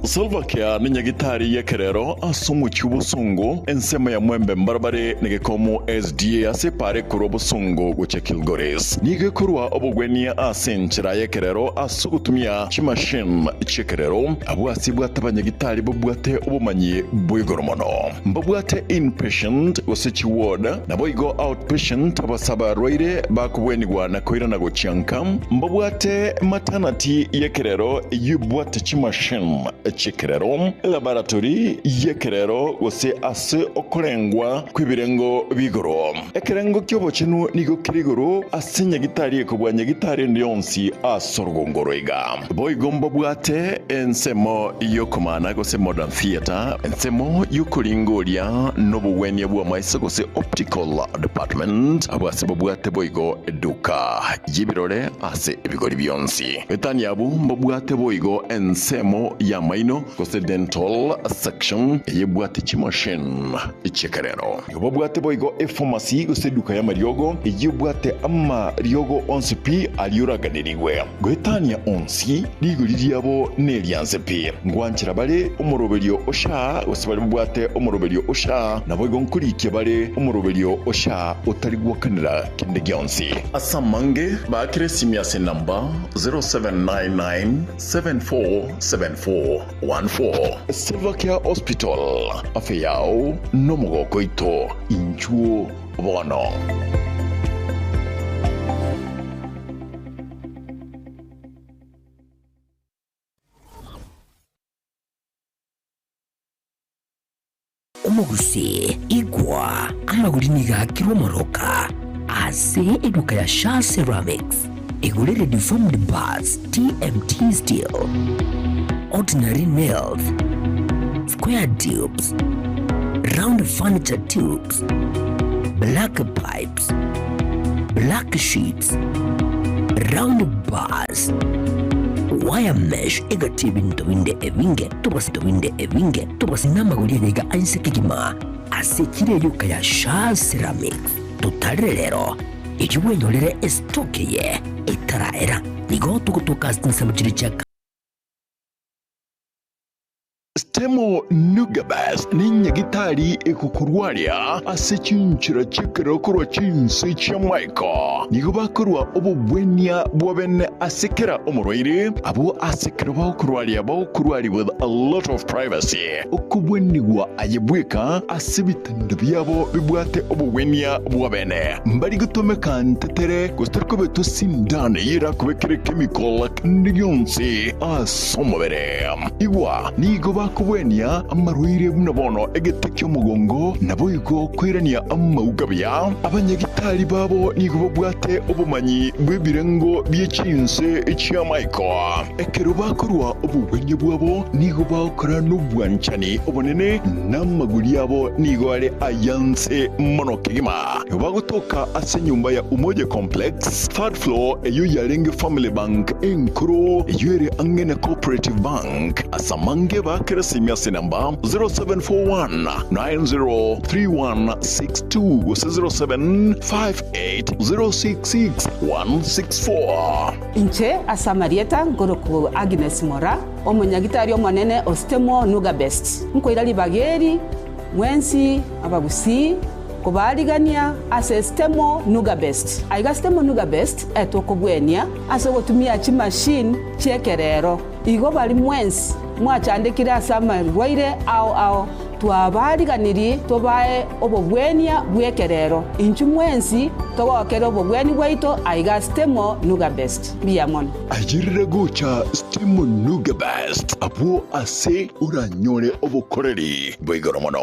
Slovakia ni nyagitari y'ekerero ase omochie obosungu ensemo ya mwembe mbarabare negekomo SDA ase pare korwa obosungu gochia Kilgoris. Nigo ekorwa obogwenia ase enchera y'ekerero ase ogotumia chimachine chi'ekerero abwo ase bwate abanyagitari bobwate obomanyi bwa igoro mono. Mbabwate inpatient gose chiward nabo igo outpatient abase abarwaire bakobwenigwa na koirana gochia nka. Mbabwate maternity y'ekerero eyio ebwate chimachine chi'ekerero, elaboratory y'ekerero gose ase okorengwa kw'ebirengo b'igoro. Ekerengo ki'obochenu nigo kere igoro ase nyagitari ekobua nyagitari ende yonsi ase orugongo roiga. Boigo mbabwate ensemo y'okomana gose modern theatre, ensemo y'okoringoria n'obogwenia bw'amaiso gose optical department, abwo ase babwate boigo eduka y'ebirore ase ebigori bionsi. Etani abwo mbabwate boigo ensemo y'amaino gose dental section eyebwate chimachine chi'ekerero. Nigo babwate boigo epharmacy gose eduka y'amariogo eyebwate amariogo onsi pi aria oraganерigwe. Goetania onsi rigori riabo nerianse pi. Ngwanchera bare omoroberio osha gose bare babwate omoroberio osha naboigo nkorikia bare omoroberio osha otari gwakanera kende gionsi. Ase amange baakire esimi ase enamba 0799 747414. Silvercare Hospital, afya yao nomogoko oito inchuo bono. Omogusii, igwa, amagori nigo akirwe omoroka ase eduka ya Shaa Ceramics. Igorere deformed bars, TMT steel, ordinary nails, square tubes, round furniture tubes, black pipes, black sheets, round bars, wire mesh egati ebinto binde ebinge tobas binde ebinge tobas namagori ayaiga ainse kegima ase echiro eyuka ya Shaa Ceramics. Totarere rero erio bwenyorere estock eye etaraera. Nigo togotoka ase chinsemo chiria chia Stemo Nugabes nenyagitari egokorwaria ase chinchera chi'ekerero korwa chinse chi'amaiko. Nigo bakorwa obogwenia bwa bene ase kera omorwaire, abwo ase ekero bagokorwaria bagokorwaria with a lot of privacy. Okobwenigwa aye bweka ase ebitanda biabo bibwate obogwenia bwa bene. Mbari gotomeka ntetere gose tori kobetwa sindano eyio erakobekere chemical kende gionsi ase omobere. Igwa, nigo. bakobwenia amarwaire buna bono egete ki'omogongo, naboigo koirania amauga buya. Abanyagitari babo nigo babwate obomanyi bw'ebirengo bie chinse chi'amaiko. Ekero bakorua obogwenia bwabo nigo bagokora nobwanchani obonene, na amaguri abo nigo are ayanse mono kegima. Bagotoka ase enyomba ya Umoja Complex, third floor, eyio yarenge Family Bank enkoro, eyio ere ang'e na Cooperative Bank. Ase amange baakere esimi ase enamba 0741 903162 gose 0758 066 164. Inche ase amarieta nkorokwa Agnes Mora, omonyagitari omonene o Stemo Nuga Best. Nkoira ribaga eri mwensi abagusii kobaarigania ase Stemo Nuga Best. Aiga Stemo Nuga Best etokobwenia ase ogotumia chimachine chi'ekerero. Igo baria mwensi mwachandekire ase amarwaire ao ao, twabaariganirie tobae obogwenia bw'ekerero. Inchuo mwensi togokere obogwenia bwaito aiga Stemo Nuga Best. Mbuya mono. Ayerera gocha Stemo Nuga Best abwo ase oranyore obokoreri bwa igoro mono.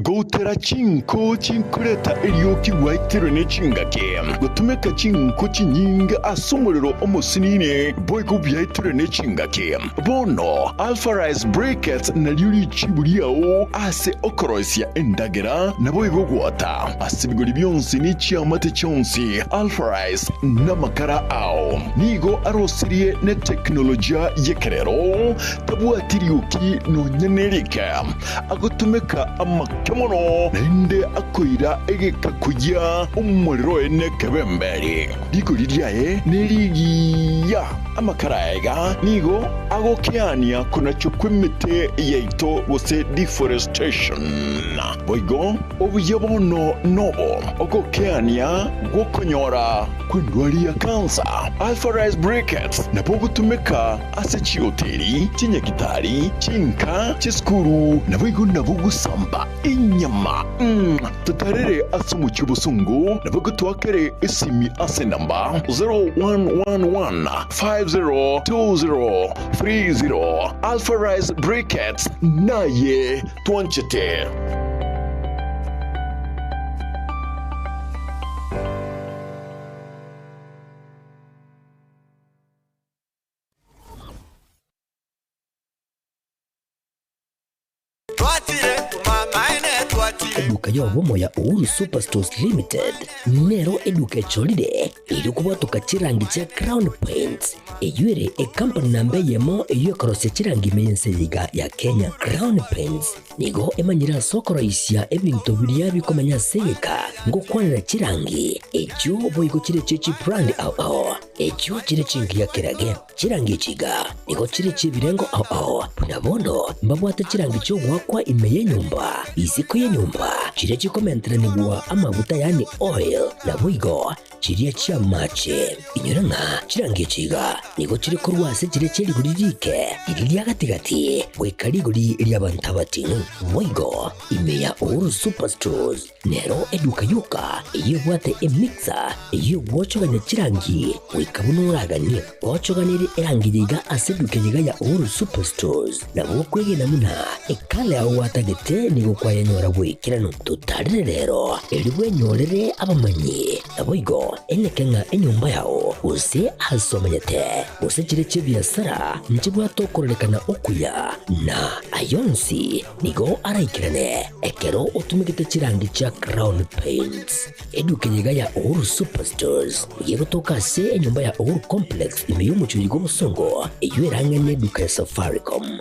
Goutera chinko chinkoreta erioki gwaitirwe ne chingaki, gotumeka chinko chinyinge ase omorero omosinini boigo biaitirwe ne chingaki. Bono Alpha Rice Briquettes nario richibu riao ase okoroisia endagera naboigo gwota ase ebigori bionsi ne chiamate chionsi. Alpha Rice namakara ao nigo arosirie ne teknolojia y'ekerero, tabwati rioki nonya nerike. Agotumeka amake mono, naende akoira egeka koyia omorero oye nekebemberi. Rigori riaye nerigiya. Amakara aiga nigo agokeania konachwa kw'emete yaito gose deforestation. Boigo obuya bono nobo ogokeania gw'okonyora kw'endwari ya kansa. Alpha Rice Briquettes nabo ogotumeka ase chihoteli, chinyagitari, chinka, chisukuru, naboigo nabo gosamba enyama. Totarere ase omochie obosongo, naboigo toakere esimi ase enamba 0111 502030. Alpha Rice Briquettes naye twanchete. Eduka y'obomo ya Uhuru Superstores Limited nero eduka echorire erio kobwatoka chirangi chia Crown Paints eyio ere ekampani namba eyemo eyio ekorosia chirangi ime y'ense eye iga ya Kenya. Crown Paints nigo emanyire ase okoroisia ebinto biria bikomenya ase egeka ngokwanera chirangi echio boigo chire chie chibrand ao ao. Echio chire chingiya kerage, chirangi echi iga nigo chire chi'ebirengo ao ao, buna bono mbabwate chirangi chi'ogoakwa ime y'enyomba, isiko y'enyomba, chiria chikomenteranigwa amaguta yaani oil, naboigo chiria chi'amache. Inyora ng'a chirangi echi iga nigo chire korwa ase chiria chie rigori riike, riria ria gati-gati, goika rigori ri'abanto abating'u. Boigo ime ya Uhuru Superstores Nero eduka yoka eyio ebwate emixer eyio egwochogania chirangi goika buna oraganie. Gwochoganirie erangi eye iga ase eduka eye iga ya Uhuru Superstores, nabo okwegena buna ekala yao gwatagete nigo kwayenyora bw'ekeranu. Totarire rero erio bwenyorere abamanyi, naboigo eneke ng'a enyomba yao gose ase omenyete gose chire chi'ebiasara nchibwate okororekana okuya na ayonsi Nigo araikerane ekero otumegete chirangi chia Crown Paints. Eduka eye iga ya Uhuru Superstores nigo egotoka ase enyomba ya Uhuru Complex ime y'omochie oyo bw'obosongo eyio erang'e neduka ya Safaricom.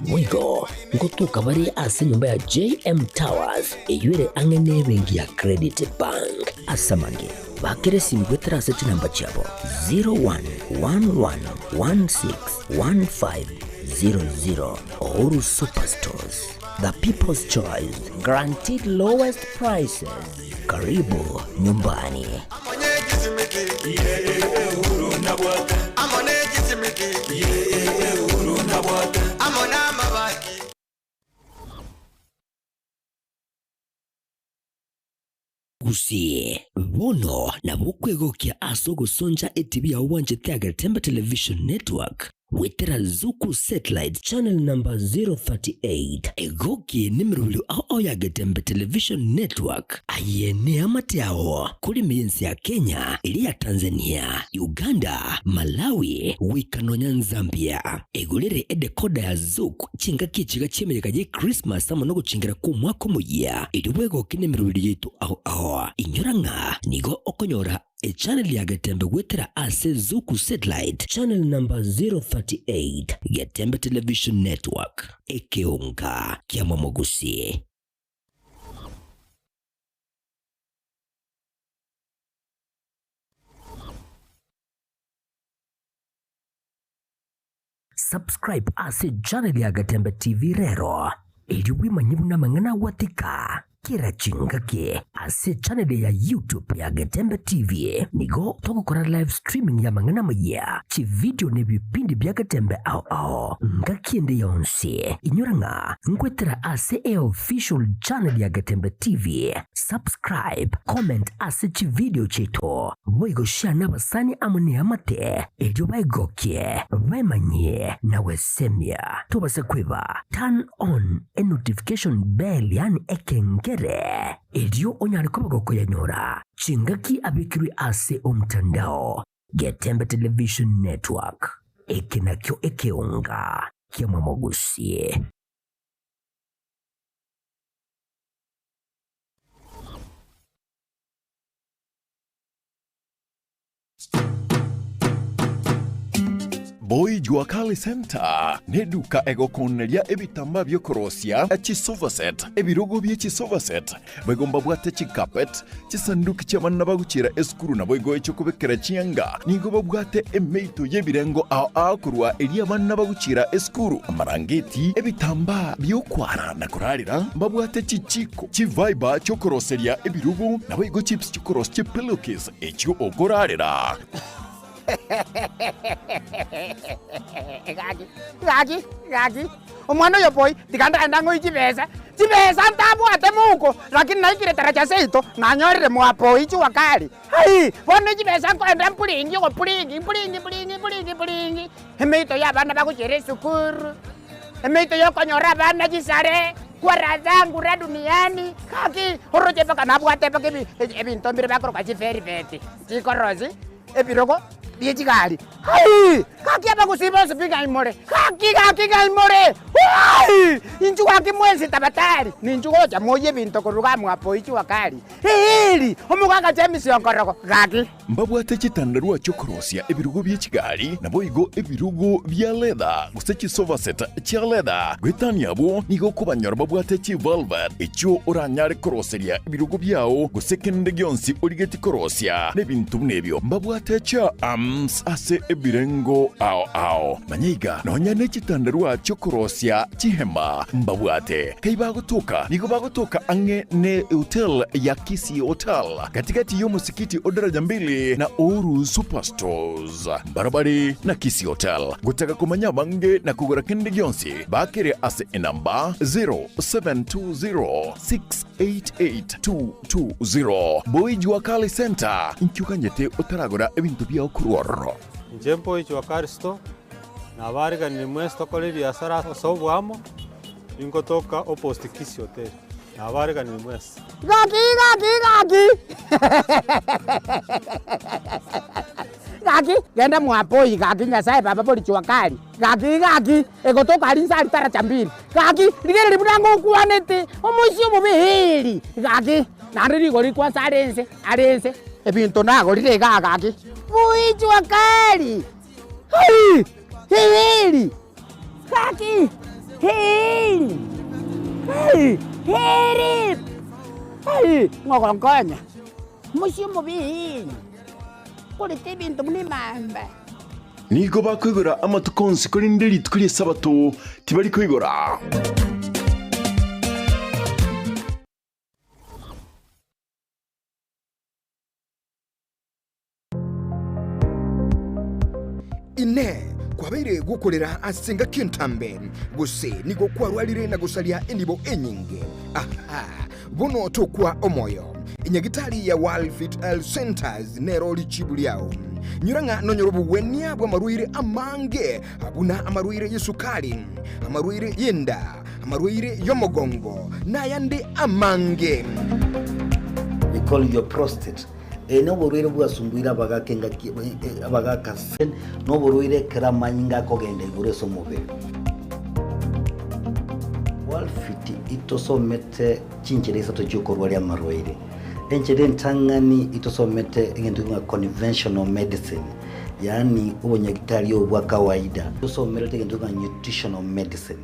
Boigo ngotoka bare ase enyomba ya JM Towers eyio ere ang'e nebenki ya Credit Bank. Ase amange, bakera esimi goetera ase chinamba chiabo 0111161500. Uhuru Superstores, the people's choice, guaranteed lowest prices. Karibu nyumbani. Gusii. Bono nabo okwegokia ase ogosoncha etibi yao bwanchete Agetembe Television Network goetera Zuku Satellite channel number 038. Egoki nemerobio ao ao ya Getembe Television Network. Aye neamate ao kore ime y'ense ya Kenya, eria ya Tanzania, Uganda, Malawi, goika nonya Nzambia. Egorere edecoder ya Zuku chingaki echiga chi'emeyega ye Christmas amo nogochingera kw'omwaka omoyia, erio bwegoke nemerobio yaito ao ao. Inyora ng'a nigo okonyora Echannel ya Getembe goetera ase Zuku Satellite channel number 038, Getembe Television Network, ekeonga kia Momogusi. Subscribe ase channel ya Getembe TV rero erio bwemanye buna amang'ana agwatika kera chingaki ase channel ya YouTube ya Getembe TV nigo togokora live streaming ya amang'ana amayia, chividio na ebipindi bia Getembe ao ao ngaki ende yonsi. Inyora ng'a nkwetera ase eofficial channel ya Getembe TV. Subscribe, comment ase chividio chiaito, boigo share nabasani amo neamate erio baegokie, baemanyie na gwesemia. Tobase kweba turn on enotification bell yaani ekengere erio onyare koba gokoyanyora chingaki abekirwe ase omtandao. Getembe Television Network, eke nakio ekeonga ki'amamogusie. Boy Jua Kali Center neduka egokoneria ebitambaa biokorosia chisofa set, ebirogo bie chisofa set, boigo mbabwate chicarpet, chisanduki chi'abana bagochiera esukuru naboigo echiokobekera chianga. Nigo babwate emeito y'ebirengo ao ao korwa eria abana bagochiera esukuru, amarangeti, ebitambaa bi'okwara na korarera, mbabwate chichiko, chivaiba chi'okoroseria ebirogo, naboigo chips chi'okorosia chipillowcase echio okorarera. Gaki, gaki, gaki, omwana oyo boy, tiga ndagende ng'oe chibesa, chibesa ntabwate mouko, lakini naikire taracha seito, nanyorire mwa boy jua kali, ai, bono chibesa nkoenda mpuringi ogopuringi mpuringi mpuringi mpuringi mpuringi, emeito ya abana bagochiera esukuru, emeito ya okonyora abana chisare, kwa raha zangu ra duniani, gaki, oroche mpaka nabwate mpaka ebi ebinto mbire bakoroka chivelvet, chikorosi. Ebirogo bie chigari. Hai! Gaki abagusii bonsi pi ng'ai more? Gaki, gaki ng'ai more? Hai! Inchuo gaki mwensi tabatari, ninchu gocha moyie ebinto korwa iga mwapo ichua kari. Eeri! Omogaka James Onkorogo, gaki. Mbabwate chitandarua chi'okorosia ebirogo bie chigari, naboigo ebirogo bia leather, gose chisofa set chia leather. Goetania abwo, nigo okobanyora babwate chivelvet, echio oranyare koroseria ebirogo biao, gose kende gionsi origetie korosia, na ebinto buna ebio. Mbabwate chiarms ase ebirengo ao ao. Manya iga, nonya ne chitandarua chi'okorosia chihema mbabwate. Kai bagotoka, nigo bagotoka ang'e ne hotel ya Kisii Hotel, gati-gati y'omosikiti o Daraja Mbili na Uhuru Superstores. Mbarabare na Kisii Hotel. Gotaka komanya abange na kogora kende gionsi, bakere ase enamba 0720688220. Boy Jua Kali Centre, inki oganyete otaragora ebinto biao korwa ororo? Inche Boy Jua Kali Store, nabariganirie mwensi tokore ebiasara ase oboamo, ningotoka opposite Kisii Hotel. Nabareganire mwensi. Gaki, gaki, gaki! Gaki, genda mwapoi, gaki Nyasaye baba bori jua kali. Gaki, gaki, egotoka aria inse aria taracha mbili. Gaki, rigereria buna ngokwanete, omoisia omobe heri. Gaki, naende rigori kwansa are inse, are inse, ebinto nagorire igaa gaki. Bui jua kali! Hai! Heri! Gaki! Heri! Hai! Heri! Hai! Ng'ogonkonya, omoisia omobe heri, korete ebinto buna emamba. Nigo bakoigora amatuko onsi, korende rituko ri'Esabato tibari koigora. Inee! Kwabeire gokorera ase engaki entambe, gose nigo kwarwarire na gosaria enibo enyinge? Aha! Bono tokwa omoyo. Enyagitari ya World Fit Health Centers nero richibu riao. Nyora ng'a nonyore obogwenia bw'amarwaire amange, buna amarwaire y'esukari, amarwaire y'enda, amarwaire y'omogongo, na ayande amange. We call your prostate. Eye noborwaire bwasumbuire abagaka engaki abagaka se noborwaire ekero amanyinga akogenda igoro ase omobere. Walfit itosomete chinchera isato chiokorwaria amarwaire. Enchera entang'ani itosomete egento ng'a conventional medicine, yaani obonyagitari obo bwa kawaida. Tosomerete egento ng'a nutritional medicine.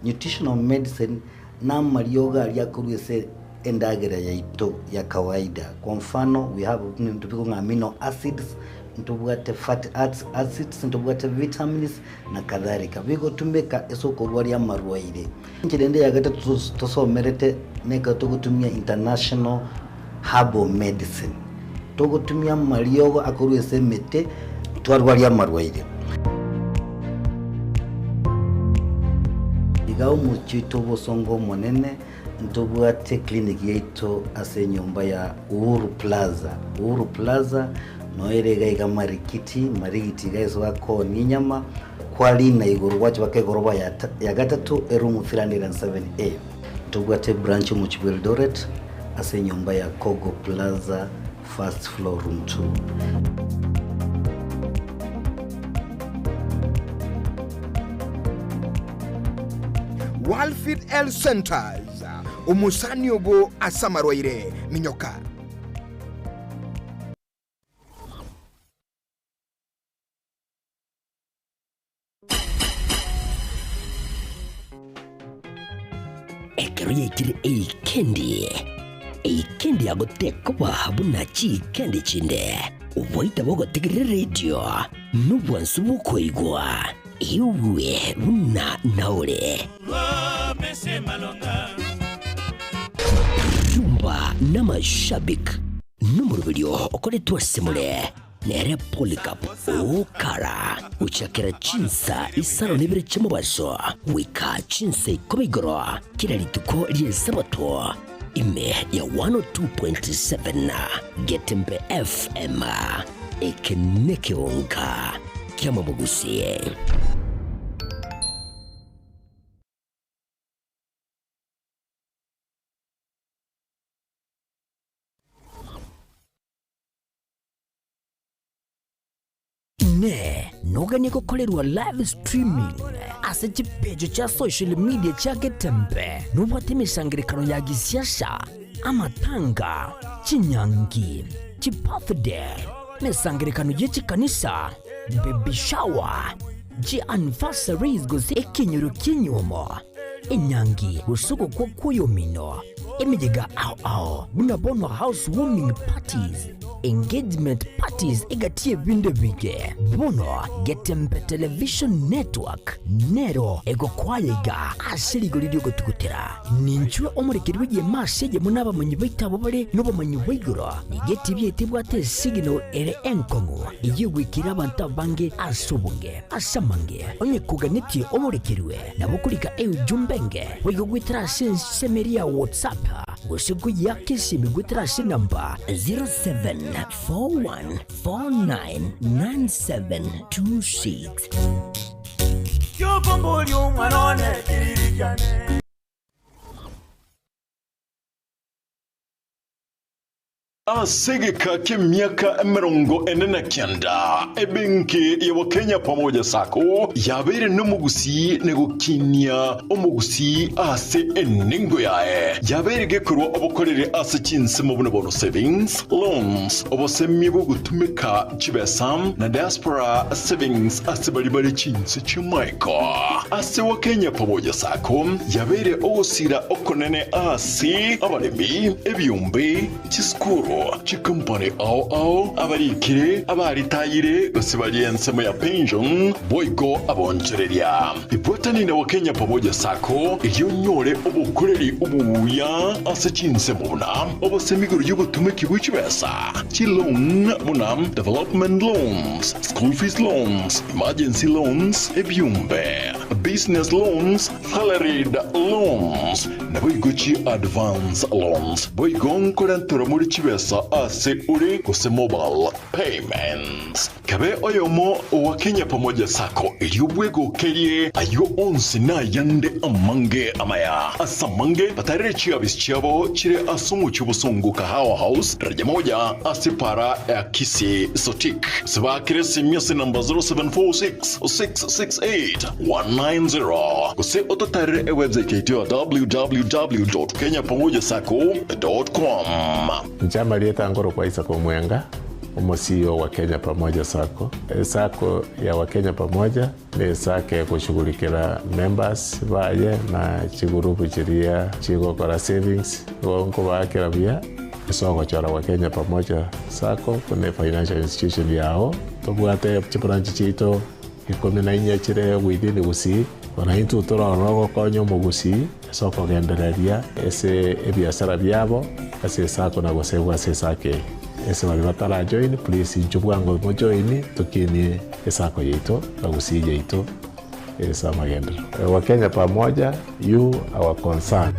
Nutritional medicine namariogo aria akorwa ase endagera yaito ya kawaida. Kwa mfano we have ebinto bikong'a amino acids, ntobwate fatty acids, ntobwate vitamins na kadhalika. Bigotumeka ase okorwaria amarwaire. Enchera ende ya gatato tosomerete nekero togotumia international herbal medicine. Togotumia amariogo akorwa ase emete twarwaria amarwaire. Iga omochie oito obosongo omonene ntobwate clinic yaito ase enyomba ya Uhuru Plaza. Uhuru Plaza noyo ere iga iga Marikiti, Marigiti iga ase bakoonia enyama, kwarina igoro gwacha mpaka egoroba ya gatato eroom 307A. Ntobwate ebranch omochie bwa Eldoret ase enyomba ya Kogo Plaza first floor room 2. Walfit Health Centers, omosani obo ase amarwaire, minyoka. Ekero yaikire eikendi, eikendi yagotekoba buna chiikendi chinde, oboita bogotegerera eredio, nobwansu bw'okoigwa, igwe buna naore. Rumba n'amashabik nomoroberio okoretwe ase more. Nere Polycarp okara gochakera chinsa isano na ibere chi'omobaso goika chinsa ikomi igoro kera rituko ri'Esabato, ime ya 102.7 Getembe FM. Eke nekeonga ki'amamogusi. Inee! Noganie gokorerwa live streaming ase chipeji chia social media chia Getembe? Nobwate emesangererekano ya gisiasa, amatanga, chinyangi, chibirthday, emesangererekano ye chikanisa, baby shower, chianniversaries gose ekenyoro ki'enyuomo, enyangi gose ogokwa kw'oyomino, emeyega ao ao buna bono house warming parties, engagement parties egati y'ebinto ebinge. Bono Getembe Television Network nero egokwaya iga ase rigori ri'ogotugutera. Ninchwe omorekeri bw'egeema ase eyemo nabamanyi baito abwo bare nobomanyi bwa igoro. Nigo etibi yaito ebwate esignal ere enkong'u eyio egoikera abanto abange ase obonge. Ase amange, onye koganetie omorekerwe, nabo okorika eujumbe enge boigo goetera ase ensemo eria ya WhatsApp gose koyeaka esimi goetera ase enamba 0741499726. Kiokomboria omwana one kiriri kiane. Ase egeka ki'emiaka 49, ebenki ya Wakenya Pamoja Sacco yabeire nomogusii na gokinia omogusii ase enengo yaye. Yabeire gekorwa obokoreri ase chinsemo buna bono savings, loans, obosemia bw'ogotumeka chibesa na diaspora savings ase baria bare chinse chi'amaiko. Ase Wakenya Pamoja Sacco yabeire ogosira okonene ase abaremi, ebiombe, Chisukuru, chikompani ao ao, abarikire, abaritayire, gose baria ensemo ya pension, boigo abonchoreria. Ibwatani na Wakenya Pamoja Sacco erio onyore obokoreri obuya ase chinsemo buna obosemi igoro y'obotumeki bwe chibesa, chiloan buna development loans, school fees loans, emergency loans, ebiombe. business loans, salaried loans, naboigo chi advance loans. Boigo nkorenterwa more chibesa ase ore gose mobile payments. Kabe oyomo owa Kenya Pamoja Sacco erio bwegokerie ayio onsi na ayande amange amaya. Ase amange batarere chiabisi chiabo chire ase omochie obosongo Kahawa House, daraja moja ase para ya Kisii Sotik. Gose baakere esimi ase namba 0746 668 190 gose ototarere ewebsite yaito ya www.kenyapamojasacco.com. Inche amarieta nkorokwa Isaac Omwenga, omo-CEO wa Kenya Pamoja Sacco. Esacco ya Wakenya Pamoja ne esacco egoshughulikera members baye na chigurupu chiria chigokora savings, igo nkobaakera buya ase ogochora Wakenya Pamoja Sacco buna efinancial institution yao. Tobwate chibranch chiaito ikomi na inye chire within Gusii, bono intwe torore ogokonya omogusii ase okogendereria ase ebiasara biabo ase esacco na gosegwa ase esacco eye. Ase baria batarajoin please inchuo bwango mojoini tokinie esacco yaito na Gusii yaito ase amagenderero. Wakenya pamoja, you our concern.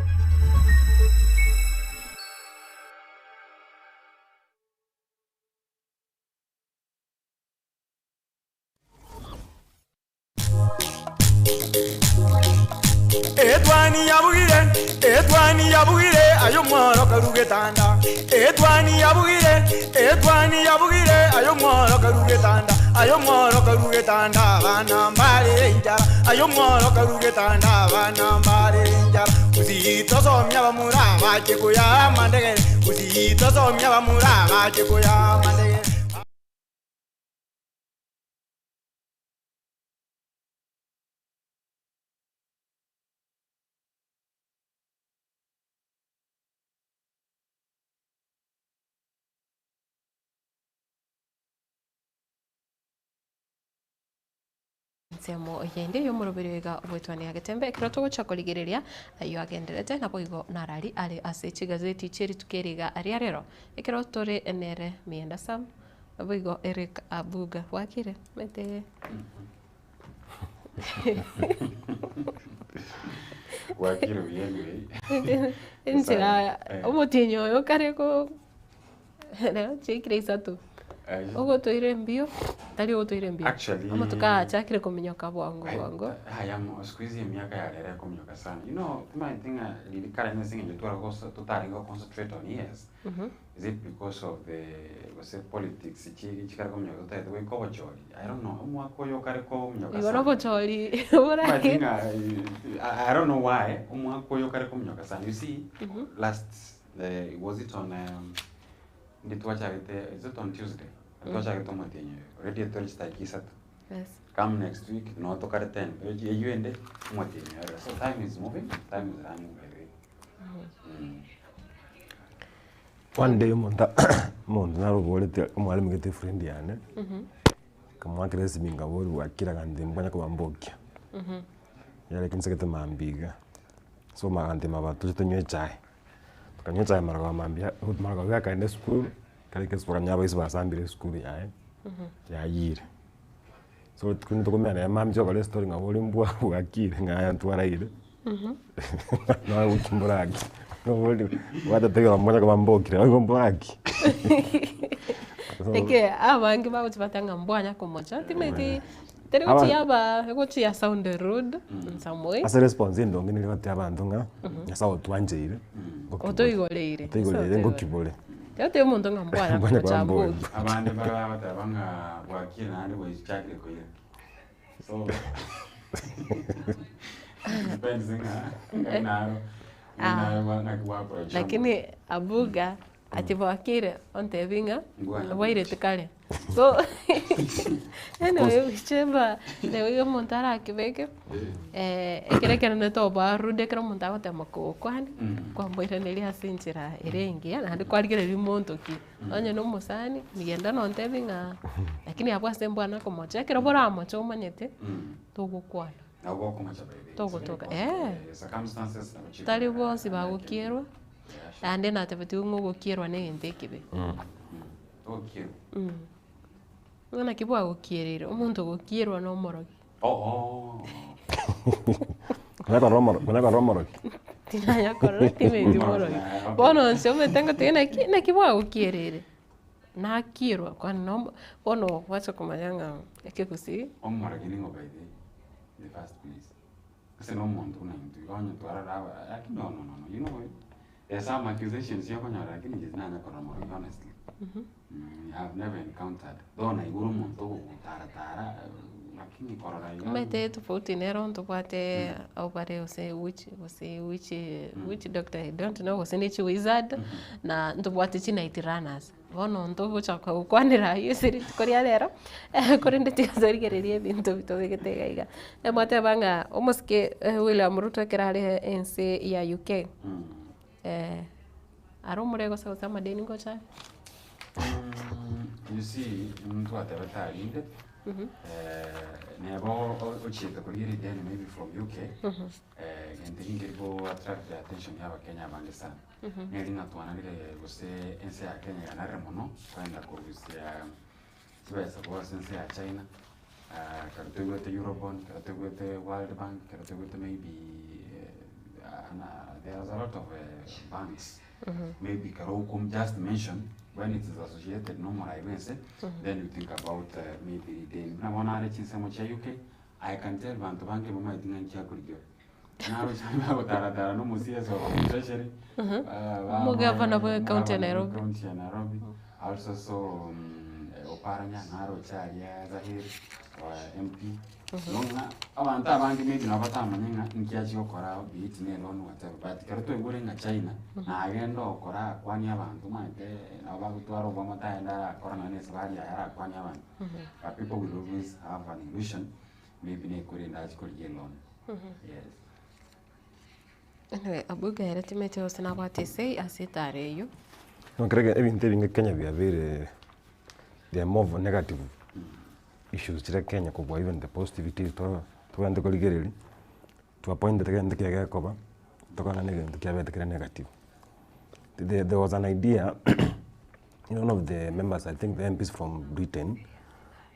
Etwani yabugire, etwani yabugire, ayo mworo karugetanda. Etwani yabugire, etwani yabugire, ayo mworo karugetanda. Ayo mworo karugetanda, abana mbare enchara. Ayo mworo karugetanda, abana mbare enchara. Usitosomia bamura bache koya mandegere. Usitosomia bamura bache koya mandegere. Ensemo yende y'omoroberi oiga obwetwania getembe ekero togocha korigereria ayio agenderete naboigo narari are ase chigazeti chie rituko eri iga aria rero ekero tore nere Mienda Sam naboigo Eric Abuga bwakire omanyete Bwakire buya anyway. Enchera Eh. omotienyi oyo kare ko rero chiaikire isato Eh. ogotoire mbio tari ogotoire mbio Actually- amatuko aya achakire kominyoka bwango bwango. Haya mo siku hizi emiaka ya rero ekominyoka sana. You know, timanyete ng'a riri kare nase eng'encho tware gosa totarenge go concentrate on years. Is it because of the gose politics chi chikare kominyoka totagete goika obochori? I don't know, omwaka oyo okare kominyoka Igo sana. nobochori Timanyeti borake ng'a I, I don't know why omwaka oyo okare kominyoka sana. You see, last the, was it on ndi twachagete is it on Tuesday? Twachagete omotienyi oyo already tore chitariki isato. Yes. Come next week no tokare 10. Eywo ende omotienyi oyo. So time is moving, time is running by the way. One day omonto omonto naroborete omwalimu gete efriend yane, nkamoakera esimi nkaboria bwakire agantebia mbanya kobambokia. Yare kinsegete mambia iga, so agantebia maba toche tonywe echae, tokanywa echae marogoba mambia marogoba iga akaenda esukuru, ekero aika esukuru akanyora abaisi basambire esukuru yaye, yayire. So rituko tokomenya nere mambia togokora estory ng'a bori mbwa bwakire ng'a aya ntwaraire, nagoki mboraki, nobori gwatete monya koba mbokire nabo mboraki. Eke abange bagochibata ng'a mbwanya komocha timanyeti teri gochia aba egochia sound rude in some way. Ase response endonge nigo egotebia abanto ng'a Nyasaye otwancheire, Otoigoreire. otoigoreire ngokibore. Totebia omonto ng'a mbwanya Mbwanya komocha koba mboki. mboki. Abande mbare bagoteba ng'a bwakire naende bwaichakire koira. So depends ng'a ng'ai naro ng'ai naro bwa- ng'aki bwakora Lakini abuga ati bwakire ontebi ng'a Mbwanya bwairete kare. So anyway whichever the way omonto arakebeke ekero ekenene toba rude ekero omonto agotema kogokwania kwamoiraneria ase enchera ere engiya naende kwarigereria monto ki. Onye na omosani genda nontebi ng'a lakini abwo ase mbwana komocha ekero boramoche omanyete togokwana. Nabo bokomocha by the way. Togotoka, It's very eh. possible. Circumstances nabo chikogera. Tari bonsi bagokierwa, naende natebetigwe ng'a ogokierwa na egento ekebe. Ogokierwa? Ng'a naki bwagokiereire, omonto ogokierwa na omorogi. Oh, oh. Konya korora omoro konya korora omorogi? Tinanya korora timeti morogi. Bono inche omanyete ngoteba naki naki bwagokierire? Nakierwa kwani nomo bono gwacha komanya ng'a ekegusii. Omorogi ning'o by the way in the first place? Gose na omonto buna intwe iga onye twarora aba lakini no no no no you know there are some accusations okonyora lakini inche tinanya korora omorogi honestly. I have never encountered though naigure omonto ogogutaratara lakini korora iga. Omanyete tofauti nero ntobwate abwo bare gose witch gose witch witch doctor I don't know gose ne chiwizard na ntobwate chinight runners. Bono ntogocha gokwanera aywo ase rituko ria rero, korende tiga torigererie ebinto bitobegete iga iga. Mwateba ng'a omosike William Ruto ekero are ense ya UK, Are omorego gose gose amadeni ngocha are? You see, ntwatebete arinde, neba ochiete korigia rideni maybe from UK, gento ekio nkeri go attract the attention ya abakenya abange sana. Neri ng'a twanarire gose ense ya Kenya yanarire mono, kwenda korusia chibesa korwa ase ense ya China, ekero toigwete Eurobond, ekero toigwete World Bank, ekero toigwete maybe there's a lot of banks, maybe ekero oko just mention when it is associated na omorai bwa ense, then you think about maybe rideni. Buna bono are chinsemo chia UK, I can tell banto bange mbamaeti ng'a nki akorigia. Naroche bagotaratara na omosiasa o treasury, Omogavana bwe county ya Nairobi. County ya Nairobi. Also so Oparanya naroche aria Zahiri wa MP. Igo ng'a abanto abange maybe nabo batamanye ng'a nki achia gokora be it ne loan whatever but ekero twaigure ng'a China nagende okora akwanie abanto omanyete nabo bagotwara obwamo tagenda arakora nonye na esabari yaye arakwanie abanto. But people will always have an illusion maybe nekorende achie korigia eloan. Yes. Anyway, abwo ekero timeti gose nabwate esei ase etara eywo. Nokere ebinto ebinge Kenya biabeire they are more of negative issues chire Kenya kobua even the positivities to tobwenerete korigereria to a point that egento kiaye gekoba tokore na egento kiabete kere negative. There there was an idea one of the members I think the MPs from Britain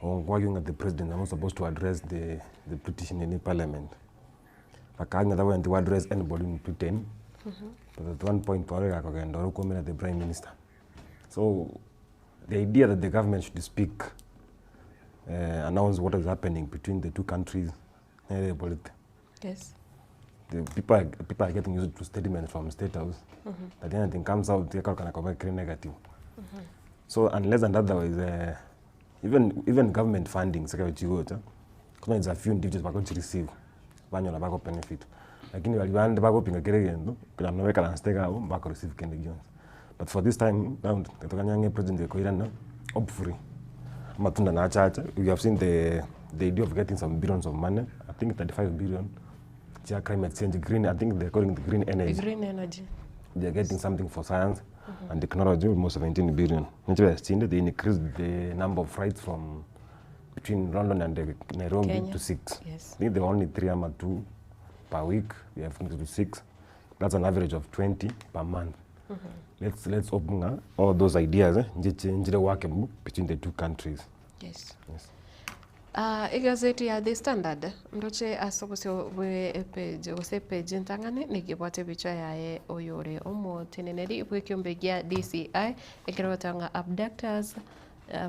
arguing that the president was not supposed to address the the British nini parliament. Bakang'a tabwenereti go address anybody in Britain but at one point twarora kogenda ore okoumera the prime minister. So the idea that the government should speak announce what is happening between the two countries nere eborete. Yes. The people are, people are getting used to statements from state house that anything comes out gekorokana koba kere negative. So unless and otherwise even even government fundings ekero chigocha, kwanza it's a few individuals bagochi receive, banyora bago benefit. Lakini baria bande bagopinga kera egento, konya buna baikaransete iga abwo, mbako receive kende gionsi. But for this time round, tokanya ng'a epresident ekoirana, hopefully, amatunda nache ache, we have seen the the idea of getting some billions of money, I think 35 billion, chia climate change, green, I think they are calling it green energy. Green energy. They are getting something for science and technology, almost 17 billion. Nichibesa chinde, they increased the number of flights from between London and Nairobi Kenya. to six. Yes. I think they were only three ama two per week, we have increased to six. That's an average of 20 per month. Let's, let's open all those ideas, eh, njiche nchire workable between the two countries. Yes. Yes. Ah, egazeti ya The Standard ndoche ase obosio bwe epage gose epage entang'ani nigo ebwate ebichwa yaye oyore omoteneneri bw'ekiombe gia DCI ekero egoteba ng'a abductors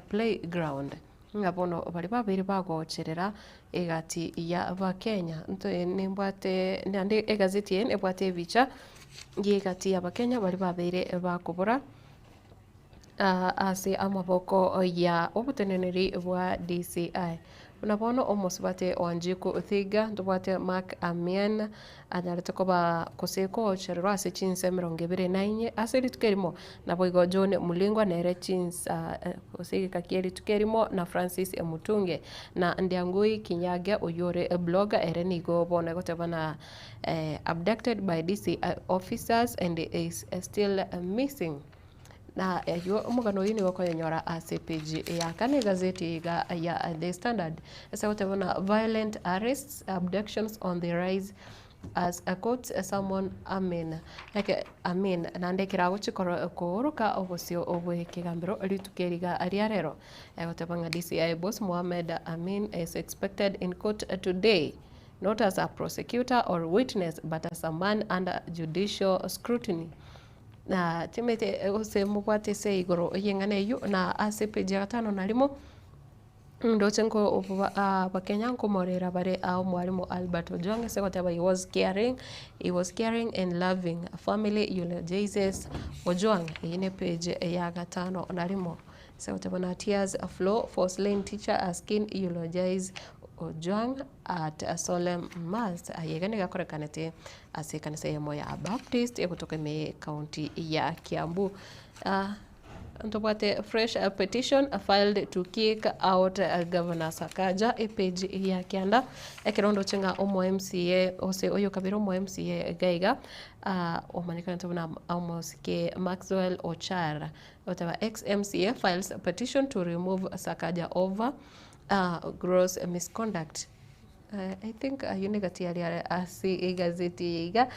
playground ng'a bono baria babeire bagocherera egati ya abakenya ntoe nimbwate naende egazeti eye nebwate ebicha ya egati ya abakenya baria babeire bakobora ase amaboko ya oboteneneri bwa DCI. Buna bono omosubati Wanjiku Thiga, ntobwate Mark Amian anyarete koba gose kochererwa ase chinsa emerongo ebere na inye ase rituko erimo, naboigo John Mulingwa nere chinsa gose egeka kia rituko erimo na Francis Mutunge na Ndiangui Kinyagia oyio ore eblogger ere nigo bono egoteba na abducted by DCI officers and is still missing. Na ayio omogano oyio nigo okoyenyora ase epage ya kane egazeti iga ya The Standard ase goteba buna violent arrests, abductions on the rise as a court summon Amin eke Amin naende ekero agochi koro kooroka obosio bw'ekegambero rituko eri iga ria rero egoteba ng'a DCI boss Mohammed Amin is expected in court today. not as a prosecutor or witness but as a man under judicial scrutiny. Na timete gose mobwate ase igoro y'eng'ana eyio na ase epeji ya gatano na rimo, ndoche nko abakenya nkomorera bare omwalimu Albert Ojwang ase goteba he was caring, he was caring and loving family eulogizes Ojwang. Eyio ne page ya gatano na rimo. Ase goteba na tears flow for slain teacher as kin eulogize Ojwang at solemn mass. Aye iga nigo akorekanete ase ekanisa eyemo ya Baptist egotoka ime ye county ya Kiambu. Ntobwate fresh petition filed to kick out Governor Sakaja epage ya kianda ekero ndoche ng'a omo MCA gose oyo kabere omo MCA iga iga omanyekanete buna omosike Maxwell Ochara Goteba ex MCA files petition to remove Sakaja over gross misconduct. I think ayio negati aria are ase egazeti eye iga.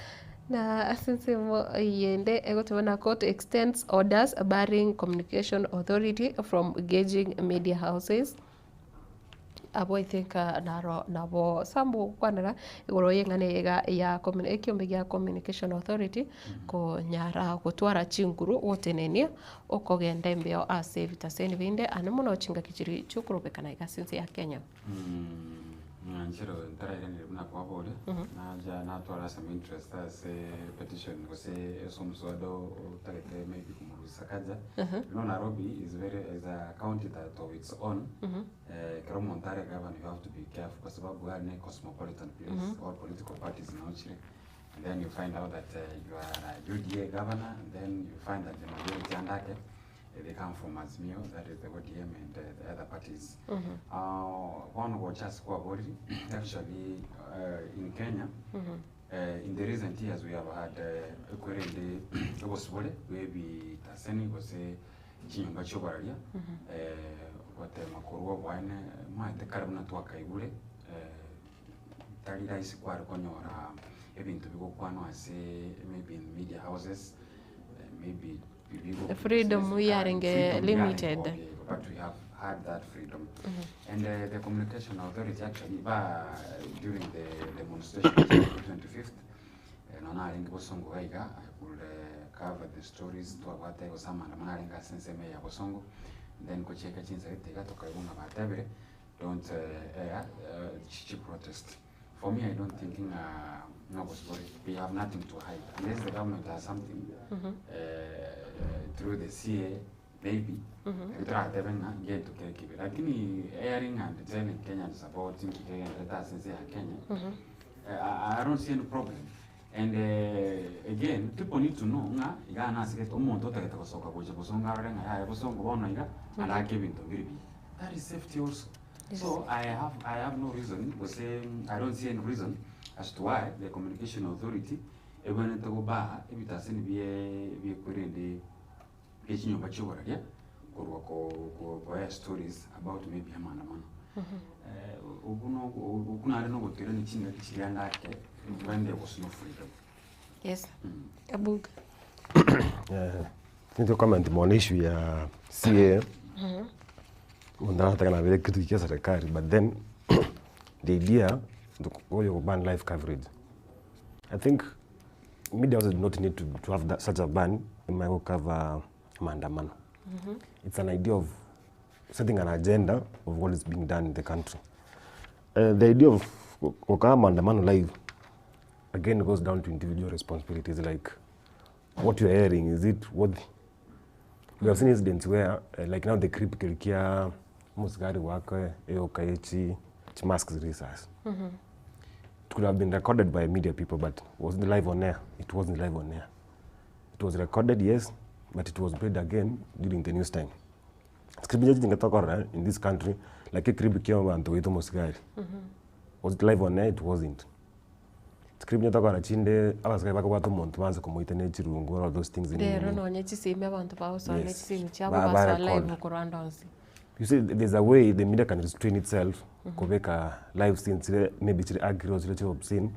Na ase ensemo eyende egoteba na court extends orders barring communication authority from gauging media houses. Abwo I think naro nabo sambo gokwanera igoro y'eng'ana eye iga ya commu ekiombe gia communication authority konyara gotwara chinguru gotenenia okogenda embeo ase ebitaseni binde ande mono chingaki chiria chiokorobekana iga ase ense ya Kenya. Ng'anchire ntarairanire buna kwaboria, nacha natwara some interest ase petition gose ase omoswada otagete maybe komorusia Sakaja. You know Nairobi is very is a county that of its own. Ekero omonto are governor you have to be careful kwa sababu iga ne cosmopolitan place, all political parties nao chire. And then you find out that you are a UDA governor and then you find that the majority ande ake they come from Azimio, that is the ODM and the other parties. Bono gocha ase kwaboriri, actually in Kenya, in the recent years we have had ekwerende obosibore bwa ebitaseni gose chinyomba chioboraria, gotema korwa oboene omanyete kare buna twakaigure tari rahisi kware konyora ebinto bigokwanwa ase maybe in media houses, maybe Freedom yarenge limited. But we have had that freedom. And the Communication Authority actually, ba, during the demonstration of the 25th, nonya narenge bosongo iga iga, I could cover the stories twabwate gose amaandamano arenge ase ensemo eye ya bosongo, then gochiaka chinsa gete iga tokaigwa ng'a batebire don't air chi protest. For me I don't think ng'a ng'a obosibore, we have nothing to hide unless the government has something through the CA maybe ekero toratebe ng'a ngento kere kebe lakini airing and telling Kenyans about nki kegenderete ase ense ya Kenya I don't see any problem and again people need to know ng'a iga nasegete omonto otagete gosoka gocha bosongo arore ng'a yaya bosongo bono iga arake ebinto mbire buya that is safety also. So I have I have no reason gose I don't see any reason as to why the communication authority ebwenerete gobaa ebitaseni bie biekorende bie chinyomba chioboraria korwa ko ko koea stories about maybe amaandamano. Obwo no okwo nare nogotoirania chingaki chiria ndake when there was no freedom. Yes. Abuga. Ninche comment mono issue ya CA, omonto aratake nabere kitu kia serikali but then the idea oyo ban live coverage. I think media houses do not need to have that, such a ban emanye go cover maandamano. It's an idea of setting an agenda of what is being done in the country. The idea of gokaa maandamano live again goes down to individual responsibilities like what you are hearing is it worthy we have seen incidents where like now the clip keri kia omosigari goaka eyoka ye chi chimask risasi it could have been recorded by media people but was it live on air it wasn't live on air it was recorded yes but it was played again during the news time script inche tokorora in this country like eclip kia abanto goita omosigari was it live on air it wasn't Script nigo tokora chinde abasae bakobwata omonto baanse komoita ne chirungu all those things nini Rero nini. nonye chisemi abanto bagosoa ne Yes. chisemi chiabo Ba- basoa barecord. live korwa ande onsi. You see there's a way the media can restrain itself kobeka live scenes chire maybe chire ugly or chire chire obscene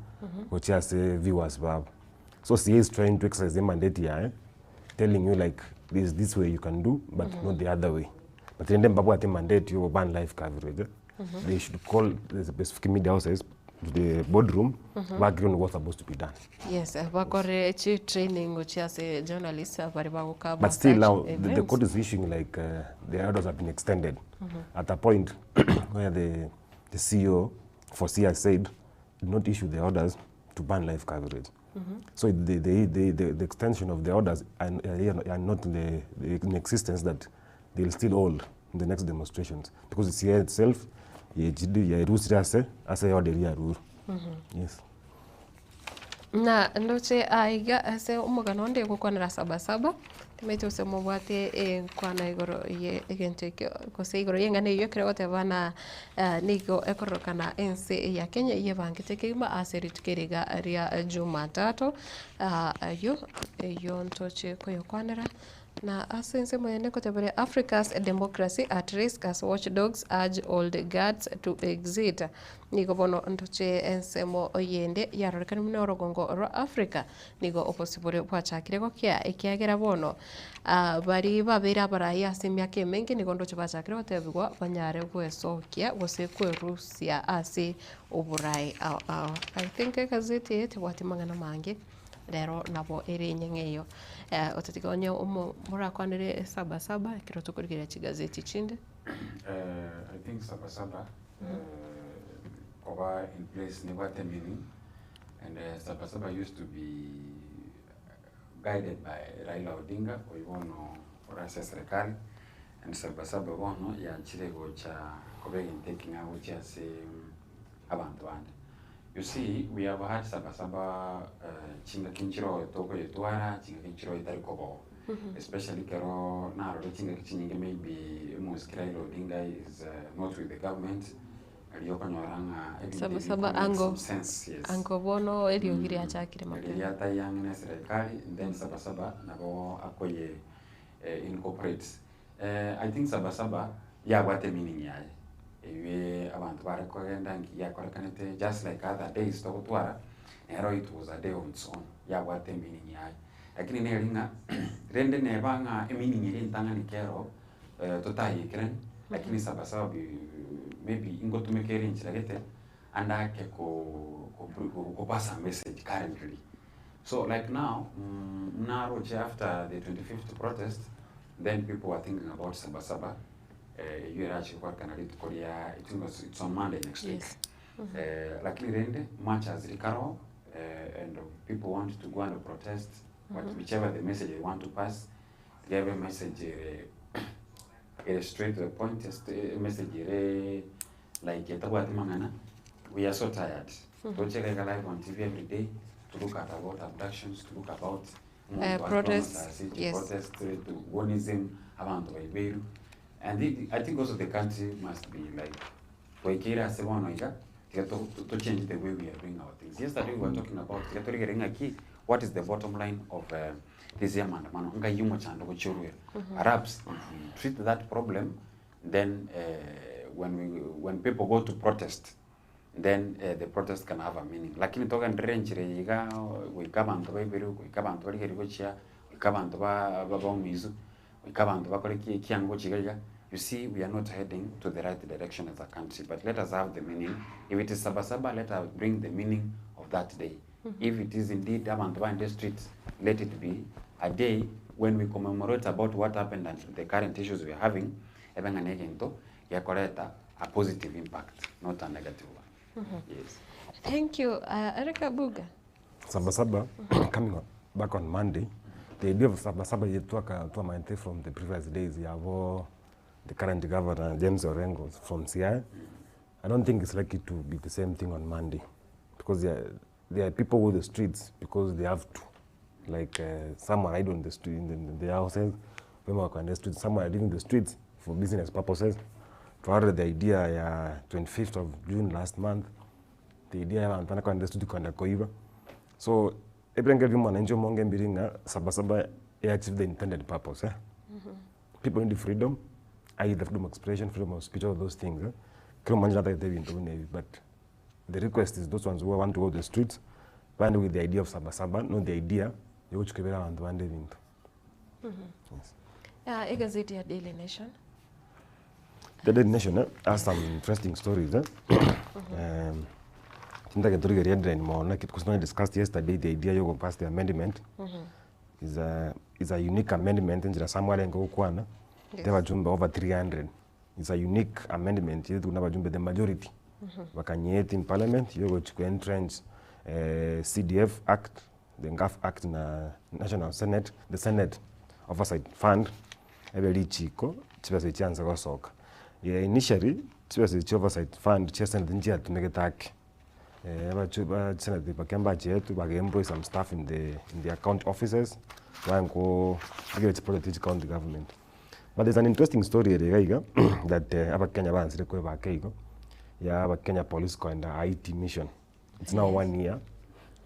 gochia ase viewers babo. So CA is trying to exercise emandate yaye telling you like there's this way you can do but not the other way. But rende mbabwate emandate yo ban live coverage eh, they should call the specific media houses. to the boardroom Mhm. ba agree on what's supposed to be done. Yes, bakore chi training gochia ase journalists baria bagokaba But still such now the, the events. court is issuing like the orders have been extended Mhm. at a point where the, the CEO for CI said did not issue the orders to ban live coverage. Mhm. So the, the, the, the, the extension of the orders are, are not in, the, the, in existence that they'll still hold in the next demonstrations because the CI itself yarusire ase ase order yarure. Mhm. Yes. Na ndoche aiga ase omogano onde gokwanera sabasaba, timanyeti gose mobwate enkwana igoro ye egento ekio gose igoro y'eng'ana eyio ekero egoteba ng'a nigo ekororokana ense ya Kenya yebangete kegima ase rituko eri iga ria jumatatu, ayio eyio ntoche koyokwanera. Na ase ensemo eye nkoteberia Africa's democracy at risk as watchdogs urge old guards to exit. Nigo bono ntoche ensemo yende yarorekane buna orogongo rwa Africa nigo obosibore bwachakire gokea ekiagera bono baria babeire abarai ase emiaka emenge nigo ndoche bachakire gotebigwa banyare gwesokia gose kwerusia ase oborai ao ao. I think egazeti eye tebwati mang'ana mange. Rero nabo ere enyang'a eyio. Otatiga onye omo morakwanere saba saba ekero tokorigereria chigazeti chinde. I think saba saba koba in place nebwate meaning and saba saba used to be guided by Raila Odinga oyio bono ore ase eserekari and saba saba bono yanchire gocha koba egento ekeng'ao gochia ase abanto bande. You see, we have had saba saba chingaki nchiroo tokoyetwara, chingaki nchiroo etari koboo. Especially ekero narora chingaki chinyinge maybe omosike Raila Odinga is not with the government, riria okonyora ng'a ebinto Saba ebi saba biko make ango some sense, yes. ango bono eriogi riachakire mapema. Riria atari ang'e na eserekari, then saba saba nabo akoye incorporate. I think saba saba yabwate meaning yaye, eywe abanto bare kogenda nki yakorekanete just like other days togotwara, nero it was a day on its own, yabwate meaning yaye. Lakini neri ng'a rende neba ng'a emeaning eria entang'ani kero totayekerani, lakini saba saba maybe ngotumeka ere enchera gete, ande ake ko kopasa message currently. So like now, naroche after the 25th protest, then people were thinking about saba saba, eyio erache gokorekana rituko ria, I think it's on Monday next week. Yes. Lakini rende, much as rikaro, and people want to go and protest, but whichever the message they want to pass, riabe message ere, ere straight to the point, message ere like etabwati mang'ana, we are so tired. Toche iga live on TV every day to look at about abductions, to look about omonto Uh, protests, ase yes. protest, to gonism, abanto baiberu. And it, I think also the country must be like, twaikeire ase bono iga, tiga to, to, to change the way we are doing our things. Yesterday we were talking about, tiga torigere ng'aki, what is the bottom line of this year maandamano, ngai omochando gochia orwera. Perhaps if we treat that problem, then when we, when people go to protest, then the protest can have a meaning. Lakini togenderere enchera eye iga, goika abanto baiberwe, goika abanto barigerie gochia, goika abanto ba baumizu, goika abanto bakore ki ekiango gochia iga iga, you see we are not heading to the right direction as a country. But let us have the meaning. If it is saba saba, let us bring the meaning of that day. If it is indeed abanto baende streets, let it be a day when we commemorate about what happened and the current issues we are having, ebe ng'a na egento gekoreta a positive impact, not a negative one. Yes. Thank you. Eric Abuga. Saba Saba coming on, back on Monday, the idea of Saba Saba yetwaka twamaete from the previous days yabo the current governor James Orengo from Siaya. I don't think it's likely to be the same thing on Monday because there are, there are people who the streets because they have to. Like some are idle in the street, in the, in the houses, women are on the streets, some are leaving the streets for business purposes. To add the idea ya 25th of June last month, the idea ya abantu kwenda street kwenda koiba. So ebirenge bya mwananchi omonge mbiri ng'a saba saba achieve the intended purpose. Eh? People need freedom, i.e. the freedom of expression, freedom of speech, all those things. Eh? Kila mwananchi anataka ebintu buna ebi, but the request is those ones who want to go to the streets, bande with the idea of saba saba, not the idea yogochukebera abantu bande ebintu. Yes. Igazeti ya Daily Nation. The Daily Nation has some interesting stories. Eh? Chintagete torigereria headline mono naki because we discussed yesterday the idea ya ogo pass the amendment is a is a unique amendment enchera Sam arenge gokwana, Yes. abajumbe over 300 is a unique amendment eretwe na abajumbe the majority bakanyeeti in parliament yogochi ko entrench CDF act, the NGAAF act na national senate, the senate oversight fund ebe richiko chibesa echi chianse gosoka. Initially chibesa echi chia oversight fund chia senate nchiatumegete ake, abachu ba senate bake mbachietwe baga employ some staff in the in the account offices baye koo chiproject chia county government. But there's an interesting story ere iga iga that abakenya baanchire koebaka igo, ya abakenya police koenda Haiti mission. It's now one year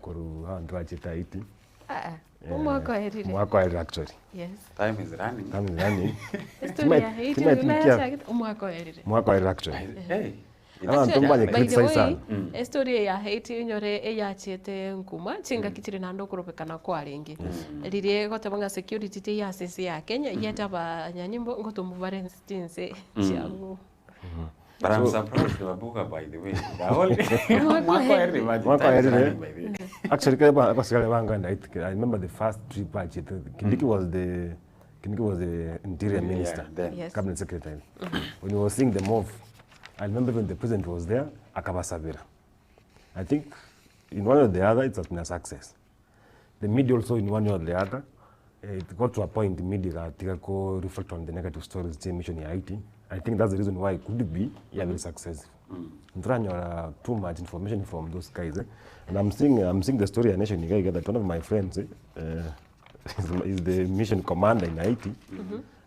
korwa abanto bachete Haiti. Ah, omwaka oerire. Omwaka oerire actually. Yes. Time is running. Time is running. Story ya Haiti nayachagete omwaka oerire. Omwaka oerire actually. Hey. Abanto mbanye By the criticize way, sana. estory eye ya Haiti onyore eyachiete nkuma, chingaki chire naende okorobekana kwarenge. Riria egoteba ng'a security teiyo ase ense ya Kenya, yet abanyanyimbo ngotomwa bare nse chinse chiabo. But I'm surprised Babuka, by the way. The whole Mwaka oerire, but Mwaka time is oerire. running, by the way. Actually, kare ba- abasigari bangana I remember the first trip bachete. Kindiki was the Kindiki was the interior Yeah, minister, then. Yes. cabinet secretary. When he was seeing them off, I remember when the president was there, akabasabira. I think in one or the other, it has been a success. The media also in one way or the other, it got to a point the media ikatika ko reflect on the negative stories chia mission ya Haiti. I think that's the reason why it could be yeah, very successful. Ntranyora too much information from those guys. Eh? And I'm seeing the story ya Nation Iga that one of my friends eh, is the mission commander in Haiti.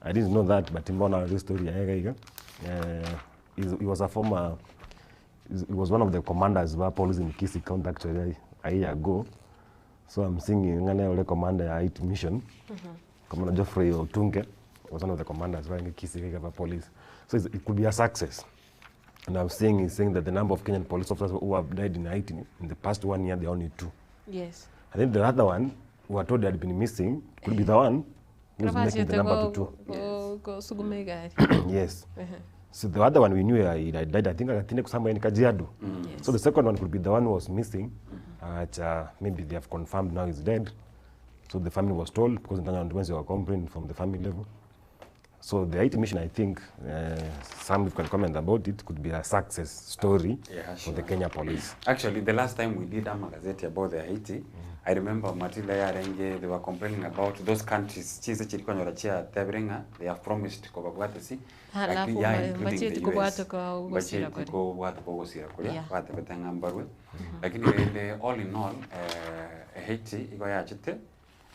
I didn't know that, but mbona this story ya Iga Iga. He was a former, he was one of the commanders wa police in Kisii County actually a year ago. So I'm seeing ng'ane ule commander ya Haiti mission. Commander Geoffrey Otunge was one of the commanders wa Kisii County police. So it could be a success. And I'm seeing he's saying that the number of Kenyan police officers who have died in Haiti in the past 1 year, there are only 2. Yes. I think the other one, who were told they had been missing, could be the one who's making the number to 2. Gosuguma egari. Yes. So the other one we knew he had died, I think akatinde somewhere in Kajiado. Yes. So the second one could be the one who was missing, which, maybe they have confirmed now he's dead. So the family was told, because they were complaining from the family level. So the Haiti mission, I think, some can comment about it, could be a success story Yeah, for the sure. Kenya police. Actually, the last time we did a magazeti about the Haiti, I remember Matilda Yarenge, they were complaining about those countries. Chise chilikuwa chia Tebringa, they have promised kobabwate si. Halafu Lakini, yeah, including bacheti the kobwata US. kwa ugosira Bacheti kore. kobwata kwa ugosira kore. Yeah. Batebete mbarwe. Lakini rende all in all, Haiti iko yachite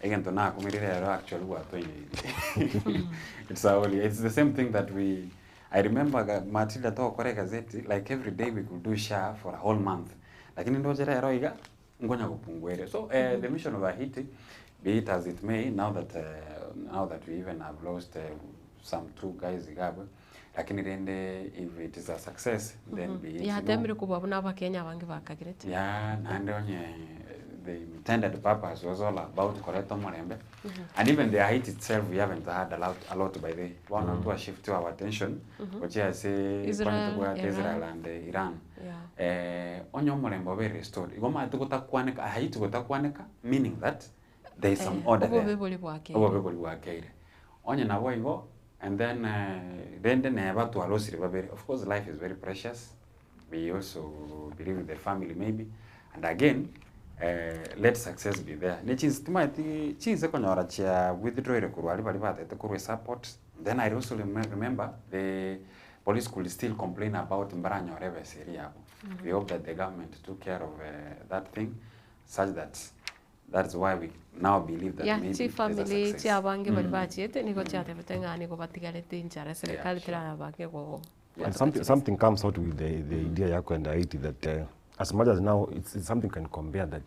egento nakumirire ero actually gwatwenyeire. It's a whole, it's the same thing that we I remember Matilda togokora egazeti like every day we could do SHA for a whole month. Lakini ndochera ero iga ngonya gopungwere. So the mission of Haiti, be it as it may, now that we even have lost some 2 guys igabwe, lakini rende if it is a success then be it. Yatemire kubwa buna abakenya abange bakagirete. Yeah, nande onye the intended purpose was all about correct omorembe. And even the Haiti itself, we haven't had a lot by the one mm. to shift to our attention, which I say Israel, Israel, Israel Iran. and Iran. Yeah. Onye omorembe obe restored. Igoma tugotakwaneka, Haiti gotakwaneka, meaning that there is some order obobe there. bori bwakeire. Obobe bori bwakeire. Onye nabo igo, and then rende neba twalosire babere. Of course, life is very precious. We also believe in the family maybe. And again, let success be there. Ne chinse timaeti chinse konyora chia withdraw ire korwa ari bari batete korwa support. Then I also remember the police could still complain about mbaranyore beseri yabo. We hope that the government took care of that thing such that that's why we now believe that Yeah, maybe chi there's a family success. chia abange bari bachiete nigo chiatebete ng'a nigo batigarete inchara serikali Yeah, sure. terabange go And something comes out with the idea yako and Haiti that as much as now it's something can compare that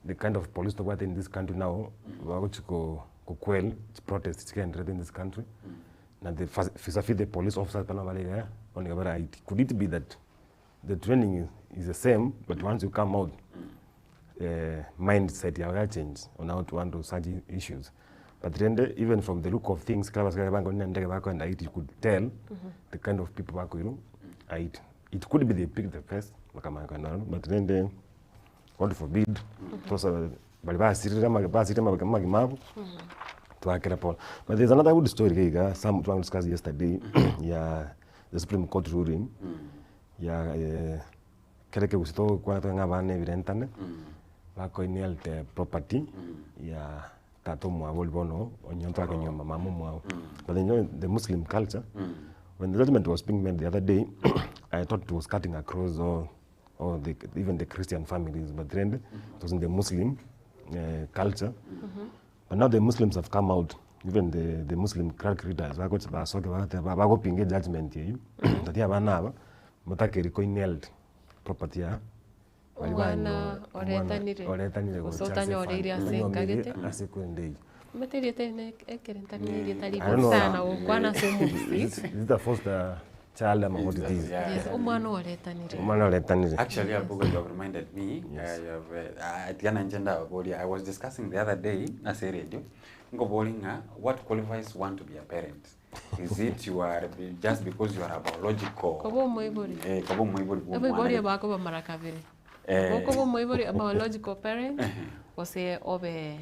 the kind of police that in this country now, wagochiko kukwel protest chicken in this country, and the vis-a-vis the police officers pana wale, on the Haiti. Could it be that the training is the same, but once you come out, mindset ya change on how to handle such issues? But then, even from the look of things, Haiti, you could tell the kind of people who Haiti. It could be they picked the first, but then God forbid, tosabe baria basirire amage basirire amage amagima abo, twakere pole. But there's another good story iga igaa, some twa discuss yesterday ya the Supreme Court ruling ya kere ekegusii togokwana tore ng'a abana ebirentane, bako inherit property ya tata omwabo oria bono onye otakonyuoma mama omwabo. But you know the Muslim culture, when the judgment was being made the other day, I thought it was cutting across all all the even the Christian families, but rende it was in the Muslim culture. But now the Muslims have come out, even the the Muslim cleric leaders bagocha basoke bagateba bagopinga ejudgment eywo, that abana aba motakeri ko inherit property ya baria Omwana banyo omwana oretanire oretanire gose gocha ase otanyoreire efamiri ase enka onyomire gete. ase ekwenda eywo. Omanyete erieta eri ne ekerentani na erieta I ribe don't know. sana gokwana ase omogusii. Is it a foster child ama what it is? Yes, omwana oretanire. Omwana oretanire. Actually, Abuga, you have reminded me. Yes. You have, tiga nainche ndababoria. I was discussing the other day ase radio, nkoboria ng'a what qualifies one to be a parent? Is it you are just because you are a biological Koba omoibori. eh, koba omoibori bwa omwana Abaibori gete. bakoba mara kabere. Eh. Okoba omoibori a biological parent, gose obe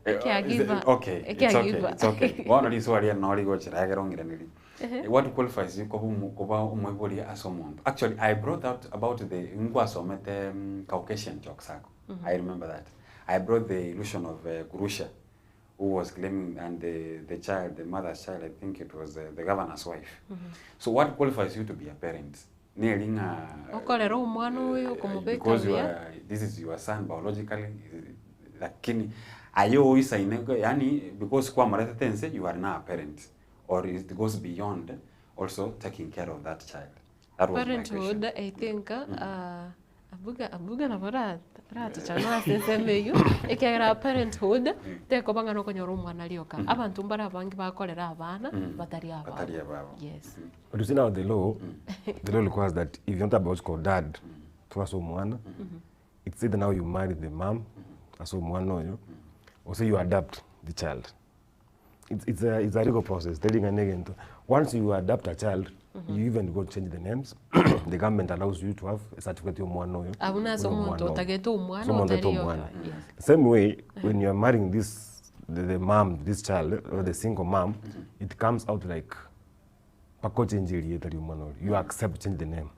Eh, caregiver. okay, A it's okay, caregiver. it's okay. Bono riswali eri noro rigochera egere ong'iraneri. Ehe. What qualifies you koba omo koba omoibori ase omonto? Actually, I brought out about the nkwasomete Caucasian Chalk Circle. I remember that. I brought the illusion of Gurusha, who was claiming, and the, the child, the mother's child, I think it was the governor's wife. So what qualifies you to be a parent? Neri ng'a Okorera omwana oyo okomobeka because you buya. are, this is your son biologically, lakini aye oisaine yani because kwamoretete ense you are now a parent or it goes beyond also taking care of that child. That was my question. Parenthood, I think, abuga abuga nabo ra- ratochana ase ensemo eywo, ekiagera parenthood, tekoba ng'a nokonyora omwana rioka. Abanto mbare abange bakorera abana, batari ababo. Batari ababo. Yes. But you see now the law, the law requires that if you're not a biological dad, to ase omwana, it's either now you marry the mom, ase omwana oyo, or say you adopt the child. It's, it's, a, it's a legal process, teri ng'a negento. Once you adopt a child, you even go change the names. The government allows you to have a certificate ya omwana oyo. Abuna ase Oyo omonto omwana oyo. otagete omwana, Ase omonto otagete otari oyo. omwana. Yes. Same way, when you are marrying this, the, the mom, this child, or the single mom, it comes out like mpaka ochange erieta ria omwana oria, you accept change the name.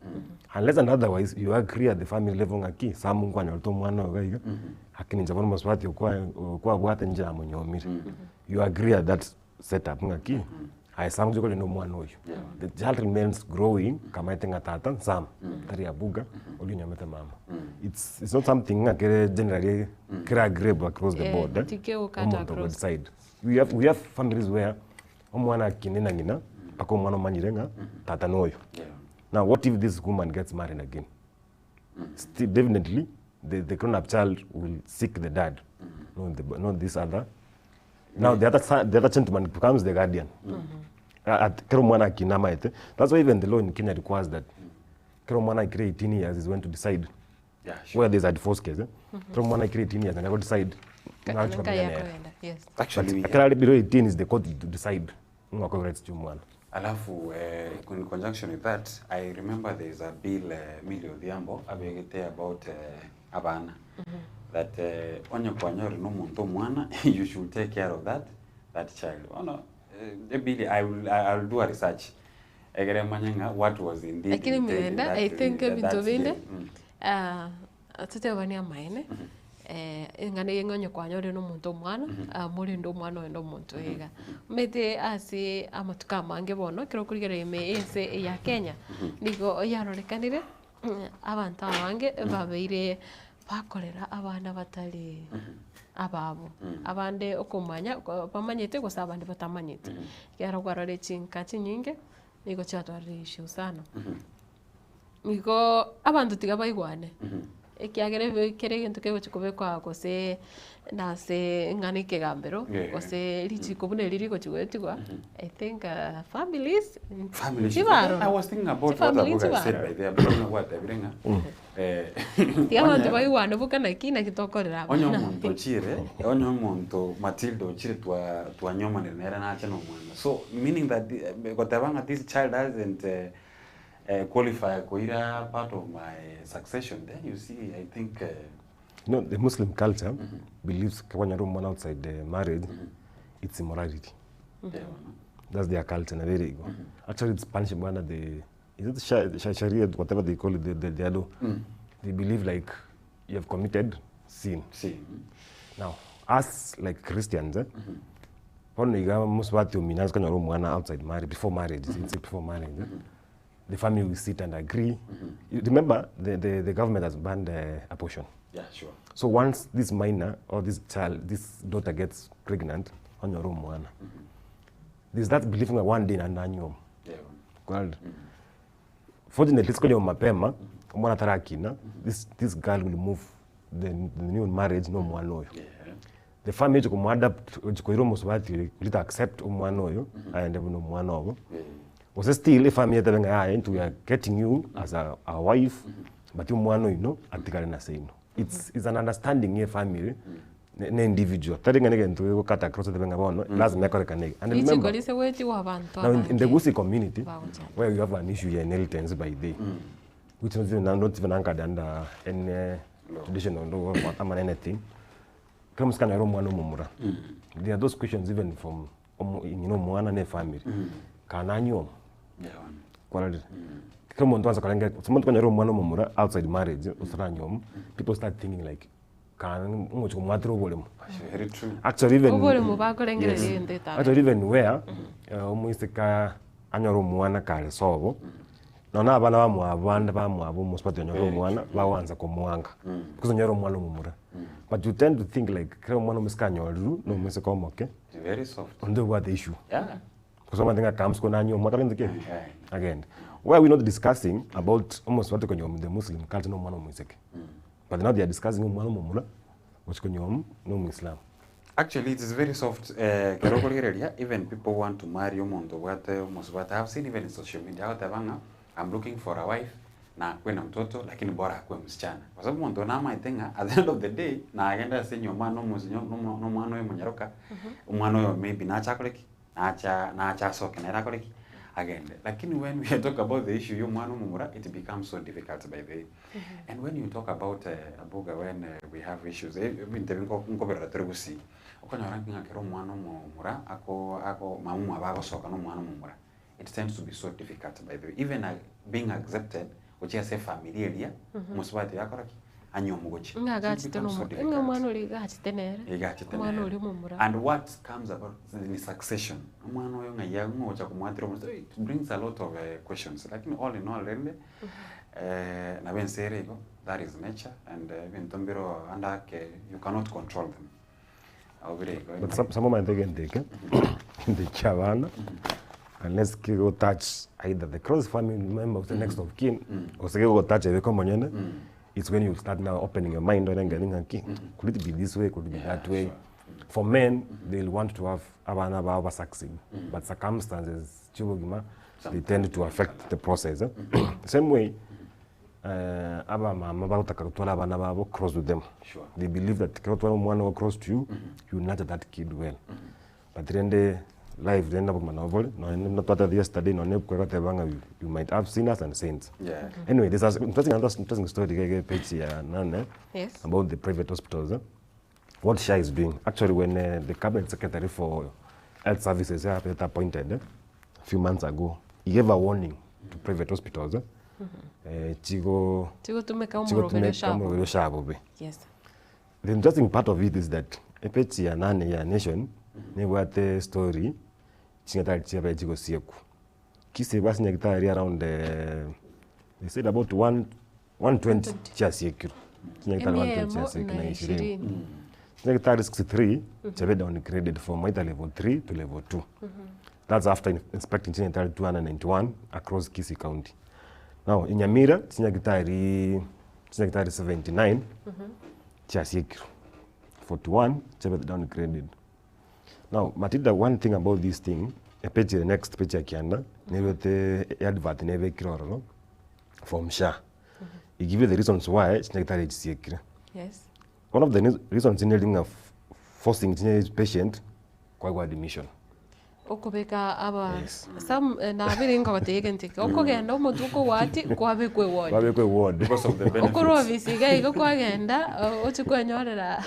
Unless and otherwise you agree at the family level ng'aki Sam nkwanyorete omwana oyo iga iga, lakini inche bono omosubati okwa okwabwate inche namonyomire. You agree at that setup ng'aki aye Sam ngochia korenda omwana oyio. The child remains growing kamaete ng'a tata Sam, tari Abuga, oria onyomete mama. It's, it's not something ng'a kere generally kere agreeable across the Eh, board eh, tikegokata omonto across. decide. We have, we have families where omwana akine na ng'ina mpaka omwana omanyire ng'a tata noyo. Now what if this woman gets married again? Still, definitely the, the grown up child will seek the dad, not, the, not this other. Now the other, son, the other gentleman becomes the guardian. At kero mwana akina amaete. That's why even the law in Kenya requires that kero mwana akire 18 years is when to decide Yeah, where there's a divorce case. Eh? Kero mwana akire 18 years and I go decide Ka- nka yakoenda, yes. Actually, we- But akira below 18 is the court to decide ng'wako rights to mwana. Alafu eh, in conjunction with that, I remember there is a bill eh, Millie Odhiambo abegete about eh, abana that eh, onye kwanyore nomonto omwana you should take care of that that child. Ono eh, bill I will I will do a research. Egere manye ng'a what was indeed Lakini intended mirenda, that- I think that ebinto bill. binde, ah, totebani amaene, eh, eng'ana eye ng'onye kwanyore na omonto omwana, ah, morende omwana oyo na omonto iga. Omanyete ase amatuko amange bono, ekero okorigereria ime ense eya Kenya, nigo yarorekanire, abanto abange babeire bakorera abana batari ababo. Abande okomanya, bamanyete gose abande batamanyete. Ekero kwarorire chinka chinyinge, nigo chiatwarire issue sana. Nigo abanto tiga baigwane, ekiagera ebe kere egento kegochi kobekwa gose nase eng'ana ekegambero, gose richiko buna eri rigochi goetigwa, I think families, Family issues. chibaroro. I was thinking about what Chifamily Abuga said chibaroro. by there, but I don't know what Abirenga. Eh, Tiga abanto onye- baigwane boka naki naki tokorera onye abana. omonto ochire onye omonto matilda ochire twa twanyomanire nere nache na omwana so meaning that goteba ng'a this child doesn't qualify koira part of my succession then you see I think You know, the Muslim culture believes kwanyora omwana outside the marriage, it's immorality. That's their culture, na very igo. Actually, it's punishable under the, is it Sharia, whatever they call it, the law. They believe like you have committed sin. Sin. Now, us like Christians, eh, bono iga mosubati omino ase konyora omwana outside marriage, before marriage, it's before marriage, eh, the family will sit and agree. You remember, the government has banned abortion. Yeah, sure. So once this minor or this child, this daughter gets pregnant, onyora omwana. There's that belief that one day nanyuoma. Well, fortunately, sikonyo mapema, omwana tarakina, this girl will move the new marriage no mwana oyo. The family to adapt chikoiro musubati will accept omwana oyo aende buno omwana obo. Ose still ifamily yetabenga yaye we are getting you as a wife but omwana oyo atigare na seino. It's an understanding ye family ne individual. Tari ngane gento kata across the benga bono lazima ekorekane. And remember Ichikolise wetiwa abantu now in the abange. Gusii community Bagochanda. where you have an issue ya inheritance by day which is not even anchored under any traditional law or ama anything. Kama msikana yero mwana omomura. There are those questions even from you know mwana ne family. Kana nyo. Kwa kama muntu anza kalenge someone kanya yero mwana omomura outside marriage usara nyom people start thinking like kana ngocho mwatro bolemo. Very true. Actually even Oboremo bakorengereria Yes. ende etare. Actually even where omoiseka anyora omwana kare sobo nona abana bamwabo bande bamwabo omusubati onyora omwana bawanza komwanga because onyora omwana omomura but you tend to think like kera omwana omusika anyoriru na omoiseke omoke Very soft. onde what the issue Yeah. because one thing comes kona anyo omwana kalenze ke again why we not discussing about almost what konyo the Muslim culture no omwana omoiseke but now they are discussing omwana omomura which konyo no Muslim. Actually, it is very soft. Kero korigereria, even people want to marry omonto obwate omusubati. I've seen even in social media agoteba ng'a I'm looking for a wife na akuwe na mtoto lakini bora akuwe msichana. Kwa sababu omonto namaete ng'a at the end of the day na agenda ase enyomba na omwana oyo omonyaroka, omwana oyo maybe nacha akore ki? Nacha asoke nere akore ki? Agende. Lakini when we talk about the issue y'omwana omomura, it becomes so difficult by the way. And when you talk about Abuga, when we have issues, ebinto ebi nkoberera tore gusii. Okonyora ng'a kero omwana omomura, ako mama mwabo agosoka na omwana omomura. It tends to be so difficult by the way. Even being accepted, which is a family area, musubati yakora ki? Anyo omugochi. Ng'a So it gachete becomes so nomo- difficult. ng'a omwana ori gachete nere. Igachete Omwana nere. ori omomura. And what comes about ni succession. Omwana oyo ng'a ya ng'ocha kumwatira omo. So it brings a lot of questions. Lakini all in all, rende, na bensere igo, that is nature, and ebinto mbiro andake, you cannot control them. Obire igo. But some of my thinking take, the chavana, unless go touch either the cross family member of the next of kin, or say go touch a common, it's when you start now opening your mind and getting a king. Could it be this way? Could it be that way? For men, they'll want to have abana baba succeed, but circumstances, chibogima, they tend to affect the process. Same way, aba mama bagotaka gotwara abana babo cross with them. They believe that kero omwana wa cross to you, you nurture that kid well. But rende life renda bogmana obole, no no twata yesterday no ne kwega tebanga you might have sinners and saints. Anyway, this is interesting, another interesting story kege page ya nane. Yes. About the private hospitals. What SHA is doing. Actually, when the cabinet secretary for health services appointed a few months ago, he gave a warning to private hospitals. Chigo Chigo tumeka chigo omorobere tumeka shabo. omorobere shabo be. Yes. The interesting part of it is that epechi ya nane ya nation nebwate story chingatari chiabe chigo sieku. Kise basi nyagitari around they said about 120 chia sieku. Chinyagitari 120 chia sieku na Emiemo na ishirini. ishirini. Chinyagitari 63 chabe downgraded from either level 3 to level 2. That's after inspecting chinyagitari 291 across Kisii County. Now in Nyamira chinyagitari 79 chia sieku. 41 chabe downgraded. Now Matilda, one thing about this thing, a page the next page ya kianda, nebe advert nebe kirororo from SHA. It give you the reasons why chinyagitari chisiekire. Yes. One of the reasons in of forcing patient kwa admission. Okobeka aba some eh, nabere nkogotebia egento eke, okogenda omotwe okogwati kwabekwa eward. Kwabekwa eward. Because of the benefits. Okorwa ofisi iga iga kwagenda oche kwenyorera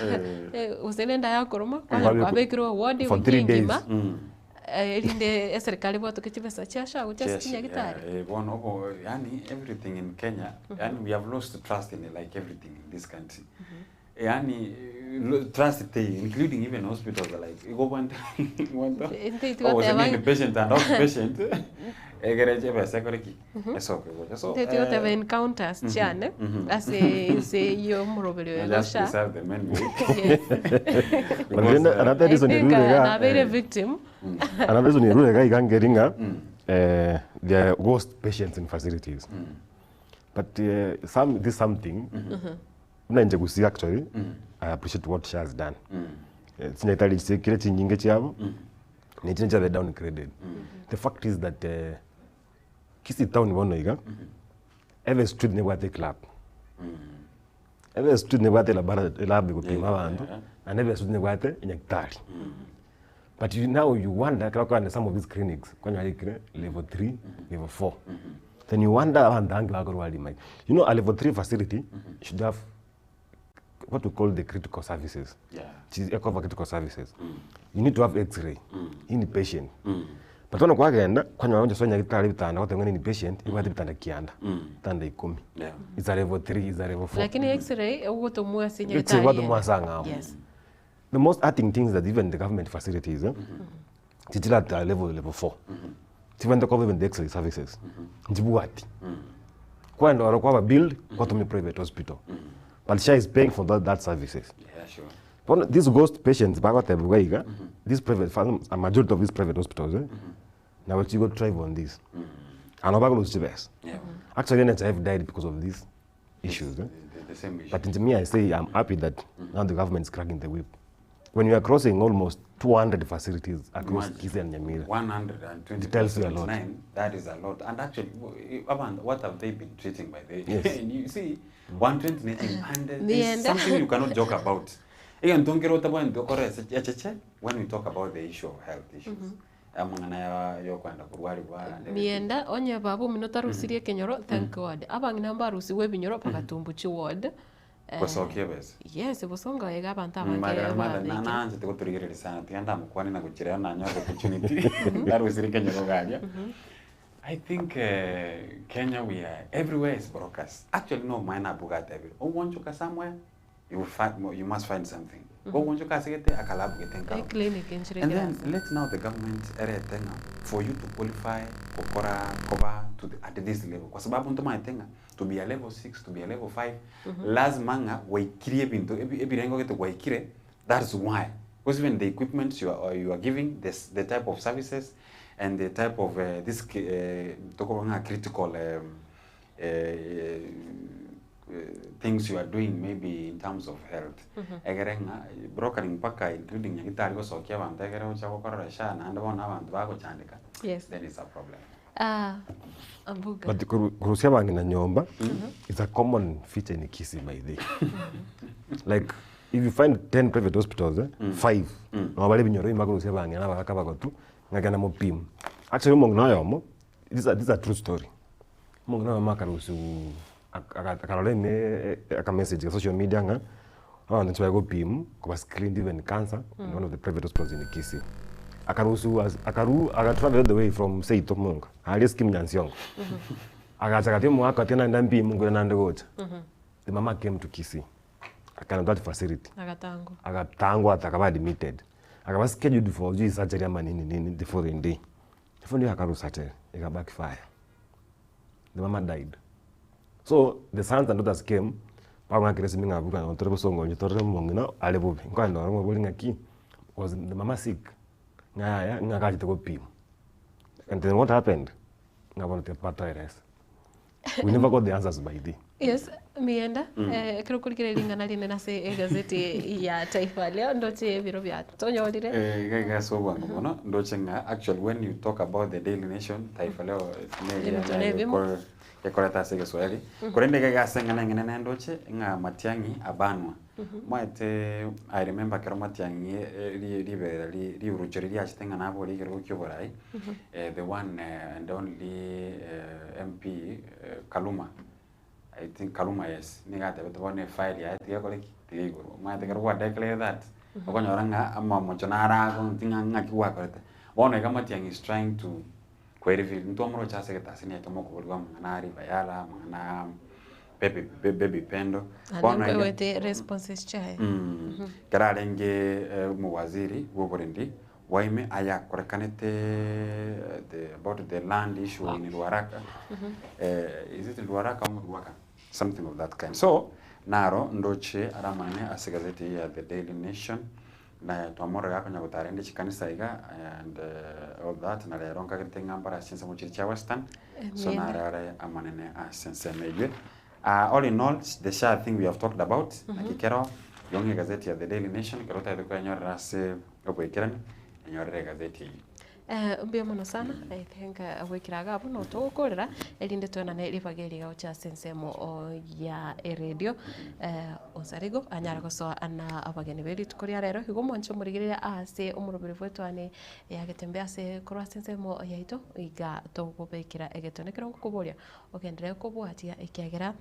Eh. gose nenda yakoruma, kwanyora Kwabekwa kwabekirwe eward for ewiki three days. engima, erinde eserikari ebwatoke chibesa chia SHA gochia ase Yes, chinyagitari. yeah, eh, bono obo yani everything in Kenya, yani we have lost trust in like everything in this country. Yani trust te including even hospitals like igo bwante bwante Inte oh, was tigoteba in patient and outpatient egere chebesa ekore ki esoke gocha so Inte tigoteba encounters chiane ase ase ya omoroberi oyo just gosha. preserve the men Yes. But then another I reason think irure iga nabeire victim. another reason irure iga iga ngeri ng'a there are ghost patients in facilities. But some this something buna inche gusii actually I appreciate what SHA has done. Eh, Chinyagitari chisekire chinyinge chiabo na echinde chiabe downgraded. The fact is that Kisii town bono iga every street nebwate eclub. Every street nebwate elabara elab egopima abanto and every street nebwate enyagitari. But you, now you wonder ekero okogenda some of these clinics kwanyora rikire level 3, level 4. Then you wonder abanto abange bakorwari maiga. You know a level 3 facility should have what we call the critical services. Yeah. Chi- ecover critical services. You need to have x-ray, inpatient. But bono kwagenda kwanyora onye ase nyagitari ebitanda goteba ng'a inpatient ebwate ebitanda kianda, ebitanda ikomi. Yeah. It's a level 3, it's a level 4. Lakini x-ray ogotomwa ase X-ray nyagitari. gwatomwa ase ang'ao. Yes. The most hurting things that even the government facilities eh, chichire at a level level 4. Chibwente koba even the x-ray services. Nchibwati. Kwenda oro kwaba build kwatumia private hospital. But SHA is paying for that, that services. Yeah, sure. Bono these ghost patients bagotebwa iga, these private firms, a majority of these private hospitals eh, nabo chigo thrive on this. Ano bagolusia chibesa. Yeah. Actually NHIF died because of these issues. Eh? The, the same issue. But to me, I say I'm happy that now the government is cracking the whip. When you are crossing almost 200 facilities across Imagine. Kisii and Nyamira, 120 it tells you a lot. 79, that is a lot. And actually, Aban, what have they been treating by the Yes. And you see, 120 and The it's end. something you cannot joke about. Again, don't get out of when we talk about the issue of health issues. Amang'ana ya yokwenda kurwarigwa and everything. Mienda onye baba omino tarusirie ekenyoro thank God. Abang'ina mbarusigwe ebinyoro bagatumbu chiward. Eh, Gosokia besa. Yes, bosongo iga abanto abange Magara mother babekire. nananche tigoturigereria sana tiga ndamokwane na gochira nanyora opportunity ndarusire kenyoro garia I think Kenya we are everywhere is brokers. Actually no mine bugata everywhere. Owonchoka somewhere you will find you must find something. Owonchoka asigete akalabu getenka. Eclinic enchire And then kerasa. let now the government eretenga for you to qualify kokora koba to the, at this level kwa sababu ntomaetenga to be a level 6 to be a level 5 lazima ng'a waikirie ebinto ebirengo gete waikire that's why because even the equipment you are, you are giving this the type of services and the type of this tokoba ng'a critical things you are doing maybe in terms of health egere ng'a brokering mpaka including nyagitari gosokia abanto egere gocha gokorora SHA naende bono abanto bagochandeka Yes. then it's a problem Ah, Ambuga. But kurusia abang'ina nyomba is a common feature in Kisii by the way. Like if you find 10 private hospitals, eh, 5 nabo bare ebinyoro bime bakorusia abang'ina abagaka abagotu ng'akenda mopimo. Actually omong'ina oyomo, this is a, this is a true story. Omong'ina oyomo akarusiwa akarora ime aka message ka social media ng'a abanto nchibare gopimwa koba screened even cancer in one of the private hospitals in Kisii. Akarusiwa akaru agatravel all the way from Seito Munga aria scheme Nyansiongo. Agacha gati omwaka ati naende mpimwe nkore naende gocha. The mama came to Kisii akaenda that facility Agatangwa. agatangwa ati akaba admitted akaba scheduled for sijui surgery ama nini nini the following day. The following day akaru surgery ika backfire. The mama died. So the sons and daughters came bagwakire esimi ng'a buga notore bosongo onye torore omong'ina are bobe nkoenda oro ng'obori ng'aki was the mama sick ng'a yaya ng'a akachete gopimwa and then what happened ng'a bono batoeresa we never got the answers by the Yes, mienda ekero okorigereria ring'ana rinene ase egazeti ya Taifa Leo ndoche ebiro biatonyorire. Eh, iga iga ase obwango mono ndoche ng'a actually when you talk about the Daily Nation Taifa Leo Ebinto na ebimo. Gekoreta ase egeswahili. Korende iga iga ase eng'ana eng'ene nendoche, ng'a Matiang'i abanwa. Omanyete I remember ekero Matiang'i ri- riberera ri- riurucho riria riachete ng'a nabore ekerogo kia oborai, the one and only MP Kaluma, I think Kaluma yes, nigo atebete bono efile yaye tiga ekore ki? Tiga eigorwe. Omanyete ekero gwa declare that, okonyora ng'a amamocho naro agonti ng'a ng'aki gwakorete. Bono iga Matiang'i is trying to kwereveal, ntwamoroche ase egetasini eke mokoborigwa amang'ana a River Yala, amang'ana a Baby Baby Pendo. Naende Bono iga nkoigwete responses chiaye. Ekero arenge omowaziri bw'oborendi bwaime ayakorekanete the about the land issue in Ruaraka, is it in Ruaraka or Ruaka? Something of that kind. So, naro ndoche are amanene ase egazeti eye ya The Daily Nation, na twamorora gakonya gotara rende chikanisa iga and all that, na rero nkagerete ng'a mbare ase chinsemo chiria chia Western, so Amen. naro are amanene ase ensemo eywe. All in all, the sha thing we have talked about, naki kero yong'e egazeti ya The Daily Nation, ekero otagete koyenyorera ase oboikeranu, enyorere egazeti eyio. Mbuya mono sana, I think goikera iga abwo no togokorera, erinde toenane ribaga eri gocha ase ensemo ya eredio, Onsarigo anyare gosoa na abageni be rituko ria rero, igo mwanche omorigereria ase omoroberi bw'etwani ya Getembe ase korwa ase ensemo yaito, iga togobekera egetone ekero ngokoboria ogenderere kobwatia ekiagera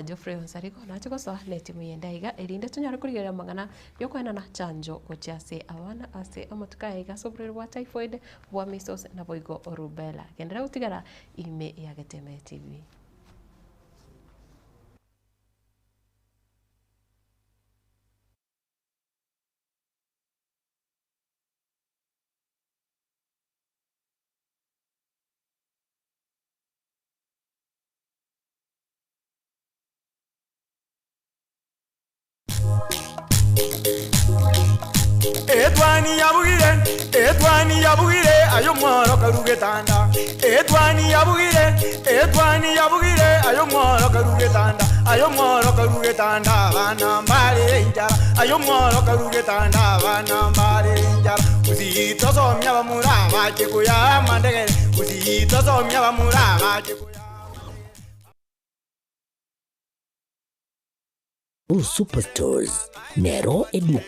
Geoffrey Onsarigo nache gosoa na etimu yende aiga erinde tonyare korigereria amang'ana yokoenana chanjo gochia ase abana ase amatuko aya iga ase oborwaire bwa typhoid, bwa measles naboigo rubella. Genderera gotigara ime ya Geteme TV. Etwani yabugire, etwani yabugire, aye omworo karu getanda. Etwani yabugire, etwani yabugire, aye omworo karu getanda. Aye omworo karu getanda, abana mbarere enchara. Aye omworo karu getanda, abana mbarere enchara. Gusii tosomia abamura abache koyaa amandegere, gusii tosomia abamura abache koyaa. Superstores nero eduka.